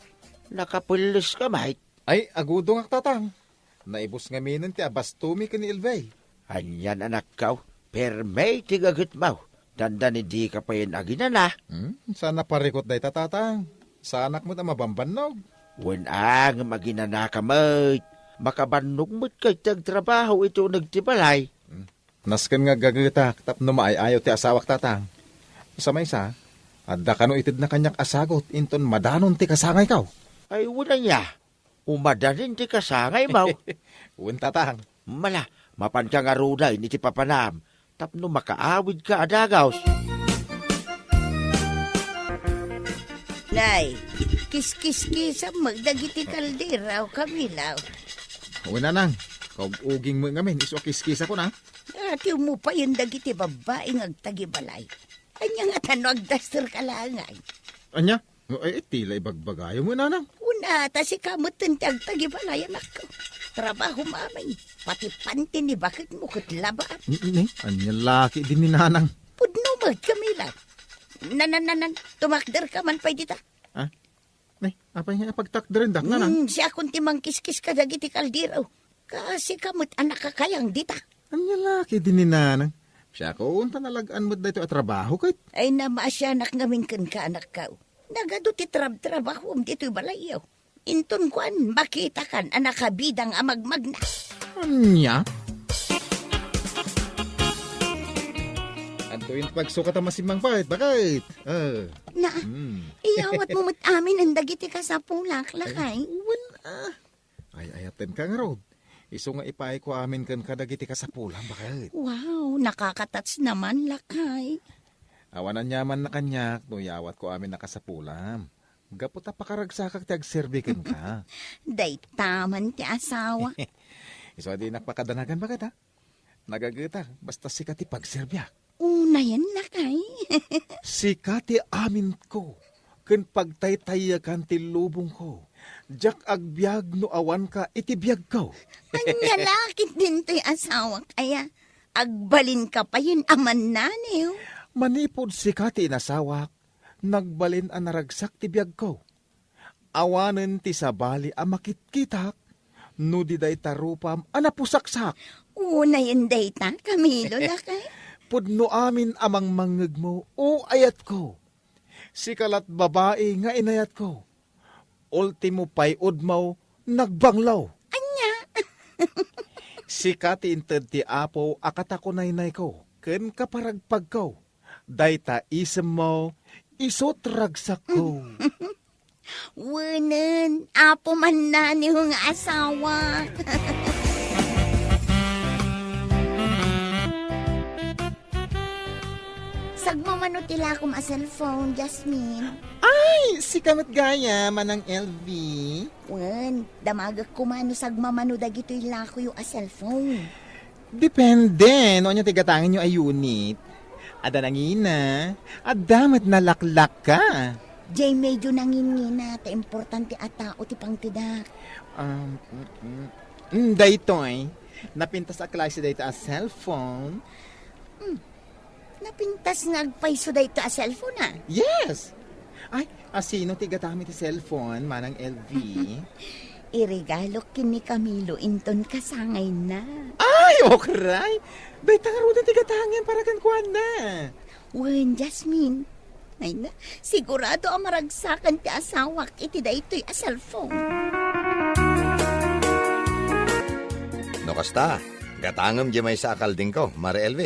nakapelleska met? Ay, agudongak, tatang. Naibus ngaminen ti abastomi ken ni Elvie. Anian, anakko, perme ti gagetmo. Dandani dika payen aginana. Hmm, saan a parikut dayta, tatang. Saanak met a mabambannog. Wen a, ngem aginanaka met. Makabannog met kay ti agtrabaho iti uneg ti balay. Hmm. Nasken nga aggagetak tapno maay-ayo ti asawak, tatang. Sa maysa, adda kano itedna kaniak a sagut inton madanon ti kasangayko. Ay, wen aya. Umadanin ti kasangaymo. Wen, tatang. Mala, mapanka ngaruden iti papanam tapno makaawidka a dagus. Nay, kiskiskisam met dagiti kaldero, Camilo. Wen, nanang, kaug-uging met ngamin, isu a kiskisakon, a. Atiwmo payen dagiti babbai nga agtagibalay. Ania ngata no agdasterka laeng? Ania? No, ay, ti la ibagbagayo met, nanang. Kuna, ta sika metten ti agtagibalay, anakko. Trabahom amin. Pati panti ni baketmo ket labaam. Ni, ni, ania la ketdin ni nanang? Pudno met, Camilo. Nan, nan, nan, nan, tumakderka man pay dita. Ah? Ni, apay nga pagtakderendak, nanang? Hmm, siakon ti mangkiskis kadagiti kaldero. Kasika met a nakakayang dita. Ania la ketdin ni nanang? Siakon ta nalag-an met daytoy a trabaho ket. Ay, namaasianak ngamin kenka, anakko. Nagadu ti trabtrabahom ditoy balayyo. Inton kuan, makitakan a nakabidang a magmagna. Ania? Adtoyen ti pagsukat a masimmangpet, bakit? Ah. Na, Hmm. iyawatmo met amin dagiti kasapulak, lakay. Ay, wen, ah. Ay, ayatenka ngarud. Isu nga ipaayko amin kenka dagiti kasapulam, bakit? Wow, nakaka-touch naman, lakay. Awan aniamanna kaniak no iyawatko amin a kasapulam. Gapu ta pakaragsakak ti agserbi kenka. Dayta man ti asawa. Isu a dinak pakadanagan, bakit, a? Nagagetak, basta sika ti pagserbiak. Unayen, lakay. Sika ti aminko, ken pagtaytaykan ti lubongko. Diak agbiag no awanka iti biagko. Ania la ketdin toy asawak aya? Agbalinka payen a mannaniw. Manipud sika ti inasawak, nagbalin a naragsak ti biagko. Awanen ti sabali a makitkitak no di dayta rupam a napusaksak. Unayen dayta, Camilo, lakay. Pudno amin a mangmangngegmo, o ayatko. Sika lat babai nga inayatko. Ultimo pay udmo, nagbanglo. Ania? Sika ti inted ti Apo a katakunaynayko ken kaparagpagko. Dayta isemmo, isu ti ragsakko. Wenen, Apo Mannaniw nga asawa. Sagmamano ti lakom a cellphone, Jasmine. Ay, sika met gayam, Manang L V. Wen, damagek koma no sagmamano dagitoy lakoyo a cellphone. Depende no ania ti gatangenyo a unit. Adda nangina, adda met nalaklaka. Jay, medyo nangingina ta importante a tao ti pangtedak. Um, mm, mm, mm, daytoy, napintas a klase dayta a cellphone. Hmm. Napintas nga agpayso dayta a cellphone, ah. Yes! Ay, asino ti gatam iti cellphone, Manang L V? Iregalok ken ni Camilo inton kasangayna. Ay, okray! Dayta ngaruden ti gatangem para kenkuana. Wen, Jasmine. Ay na, sigurado a maragsakan ti asawak iti daytoy a cellphone. No kasta, gatangem diay maysa a kaldingko, Mare L V.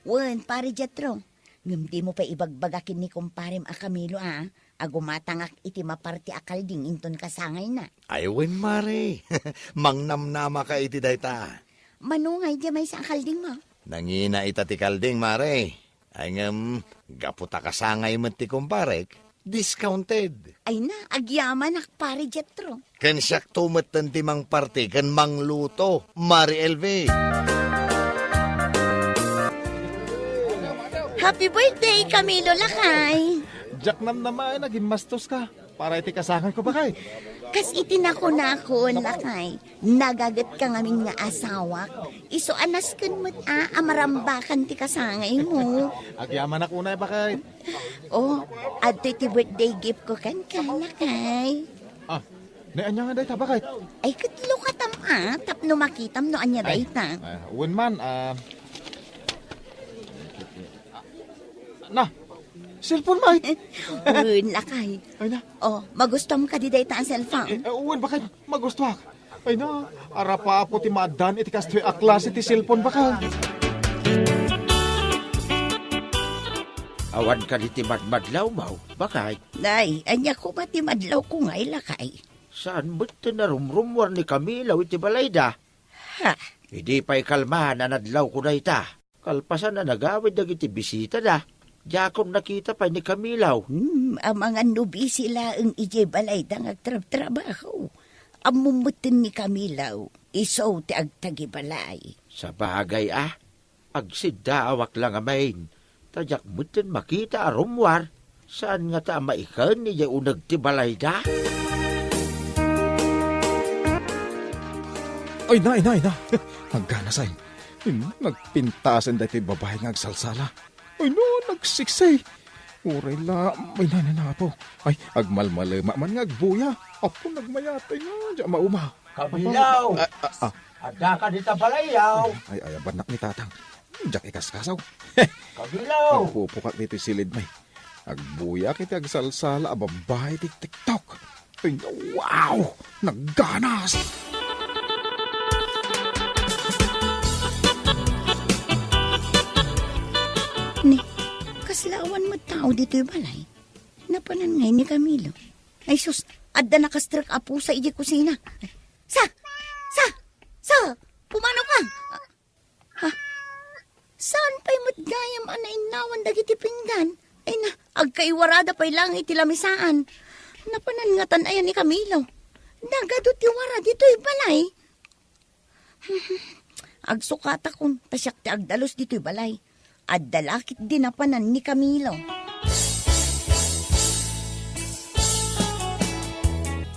Wen, Pare Jetro. Ngem dimo pay ibagbaga ken ni kumparem a Camilo, a, a gumatangak iti maparte a kalding inton kasangayna. Ay wen, Mare. Mangnamnamaka iti dayta. Mano ngay diay maysa a kaldingmo? Nangina ita ti kalding, Mare. Ay ngem, gapu ta kasangay met ti kumparek, discounted. Ay na, agyamanak, Pare Jetro. Ken siakto metten ti mangparte ken mangluto, Mare L V. Happy birthday, Camilo, lakay! Diak namnama a gimmastoska para iti kasangayko, bakay. Kas iti nakunakon, lakay, nagagetka ngamin nga asawak. Isu a nasken met a, a marambakan ti kasangaymo. Agyamanak unay, bakay. Oh, adtoy ti birthday giftko kenka, lakay. Ah, nay ania nga dayta, bakay? Ay, ket lukatam a, tapno makitam no ania dayta. Ay, wen man, ah, na, cellphone, may. Wen, lakay. Ay na. Oh, magustuam kadi dayta a cellphone? Eh, eh, wen, bakay, magustuak. Ay na, arapapo ti maaddaan iti kastoy a klase ti cellphone, bakay. Awan kadi ti madmadlawmo, bakay? Nay, ania koma ti madlawko ngay, lakay? Saan met ti narumrummuar ni Camilo iti balayda? Ha? Idi pay kalman a nadlawko dayta, kalpasan a nagawid dagiti bisitada, diakon nakita pay ni Camilo. Hmm, amangan no busy laeng idiay balayda nga agtrabtrabaho. Ammom metten ni Camilo, isu ti agtagibalay. Sabagay a, agsiddaawak la ngamin, ta diak metten makita a rummuar, saan ngata a maiken idiay uneg ti balayda? Ay na, ay na, ay na. Nagganasay. Hmm, nagpintasen daytoy babai nga agsalsala. Ay na, nagsiksay. Uray la, ay na, ay na, apo. Ay, agmalmalema man nga agbuya. Apo, nagmayatay nga, diak mauma. Kabilaw! Ah, ah, ah. Addaka dita balayaw? Ay, ay, abannak ni Tatang. Diak ikaskasaw. Kabilaw! Agpupukak ditoy silid, may. Agbuyak iti agsalsala a babai ti TikTok. Ay, wow! Nagganas! Ni, kasla awan met tao ditoy balay. Napanan ngay ni Camilo. Ay sus, adda nakastrek a pusa idiay kusina. Sa! Sa! Sa! Pumano ka? Ha? Saan pay met gayam a nainnawan dagiti pinggan? Ay na, agkaiwarada pay laeng iti lamisaan. Napanan ngatan aya ni Camilo? Nagadu ti wara ditoy balay. Agsukatakon, ta siak ti agdalus ditoy balay. Adda la ketdi napanan ni Camilo.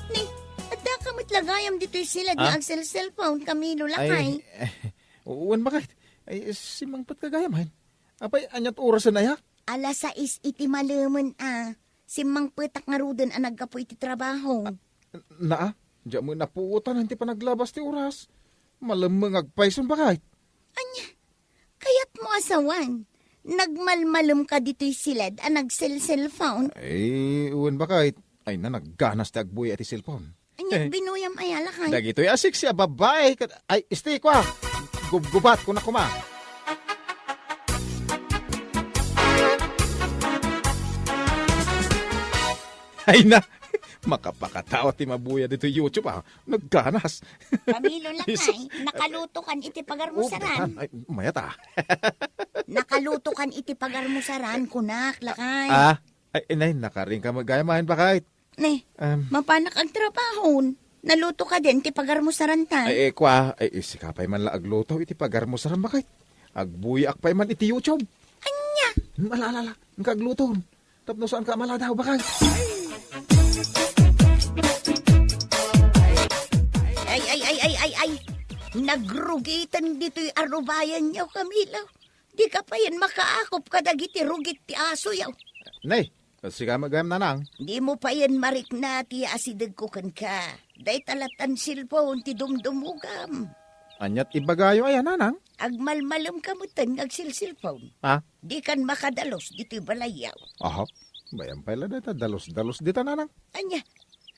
Ni, addaka met la gayam ditoy silad nga Ah? agselselpon, Camilo, lakay. Ay, wen, bakit? Ay, simmangpetka gayam, han? Apay, aniat orasen aya? Alas sais iti malemen a. Simmangpetak ngaruden a naggapu iti trabaho. Naa, diak met napuotan ti panaglabas ti oras. Malemmeng agpayson, bakit? Ania? Kayatmo a sawen, nagmalmalemka ditoy silad a nagselselpon? Ay, wen, bakit? Ay na, nagganas ti agbuya iti cellphone. Anya, eh, binuyam aya, lakay? Dagitoy a sexy a babae ket, ay, isti, kua. Gubgubat, kuna, kuma. Ay na, makapakatawa ti mabuya ditoy YouTube, ah. Nagganas. Pamilo, lakay, nakaluto kan iti pagarmusaran. Oh, ay, mayat, ah. Nakaluto kan iti pagarmusaran, kunak, lakay. Ah, ay, inay, nakaring ka met gayam, bakit? Ne, em, mapanak agtrabahon. Naluto ka din ti pagarmusaran ta. Ay, eh, kua, ay, eh, sika pay man la agluto iti pagarmusaran, bakit? Agbuyaak pay man iti YouTube. Anya? Hmm, ala, ala, ala. Nagkagluto. Tapno saan ka maladaw, bakit? Ay, ay, ay, ay, ay, ay. Nagrugiten ditoy arubayan niyo, Camilo. Di ka payen makaakop kadagiti rugit ti asoyo. Nay, sika met gayam, nanang. Di mo payen marikna ti asidegko kenka. Dayta lattan cellphone ti dumdumugam. Aniat ibagayo aya, nanang? Agmalmalem ka metten nga agsilsilpon. Ah? Di kan makadalus ditoy balayyo. Aha. Bayan pay la dayta dalus-dalus dita, nanang. Anya,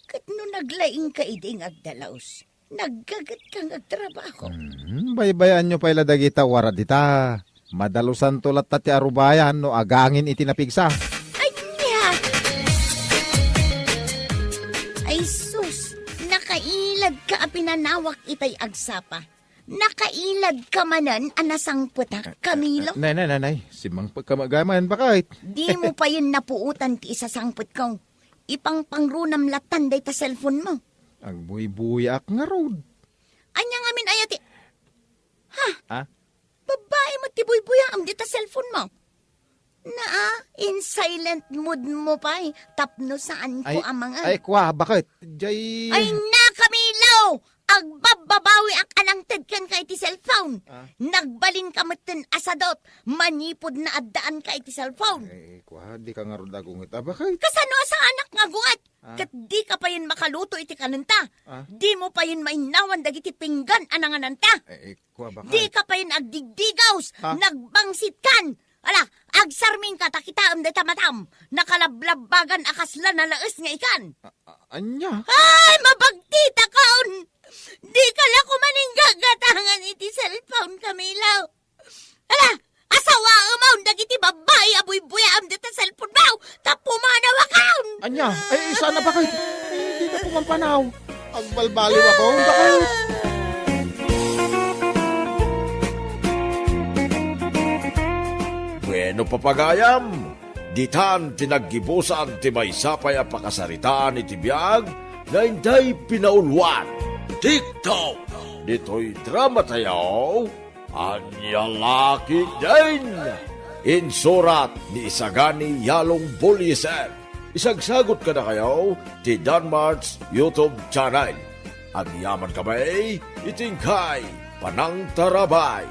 ket no naglaing ka idi nga agdalus, naggaget ka nga agtrabaho. Hmm, baybayaanyo pay la dagita warad dita. Madalusanto latta ti arubayan no agangin iti napigsa. Anya! Ay sus, nakailad ka a pinanawak itay agsapa. Nakailad ka manen a nasangpetak, Camilo? Nay, nay, nay, nay. Simangpet ka met gayam, bakit? Di mo payen napuotan ti isasangpetko. Ipangpangrunam lattan dayta cellphone mo. Agbuybuyaak ngarud. Anya ngamin aya ti, ha? Ha? Babae met ti buybuyaam dita cellphone mo. Naa, in silent mode mo pay, tapno saan ko amangan. Ay, kua, bakit? Jay. Ay na, Camilo! Agbabbabawiak a nangted kenka iti cellphone. Ah. Nagbalin ka metten a sadot, manipud naaddaan ka iti cellphone. Ay, kua, di ka ngarud agunget. Ah, bakit? Kasano a saanak nga agunget? Ah. Ket di ka payen makaluto iti kanenta. Ah. Di mo payen mainnawan dagiti pinggan a nangananta. Eh, eh, kua, bakit? Di ka payen agdigdigaws, ha? Nagbangsit kan. Ala, agsarming ka ta kitaem dayta matam. Nakalablabbagan a kasla nalaes nga ikan. A-, a-, anya? Ay, mabagtitakon! Di ka la kuman inggagatangan iti cellphone, Camilo. Ala, asawaem awn dagiti babbai a buybuyaam dita cellphone mo, ta pumanawakon! Anya? Ay, saan a bakit? Ay, di na pumampanaw. Agbalbaliwakon, bakit? Bueno, papagayam, ditan ti naggibusan ti maysa pay a pakasaritaan iti biag nga intay pinauluan. TikTok! Ditoy drama tayo, Ania La Ketdin! Insurat ni Isagani Yalong Bullieser. Isagsagut kadakayo ti Danmart's YouTube channel. Agyaman kami iti inkay panangtarabay.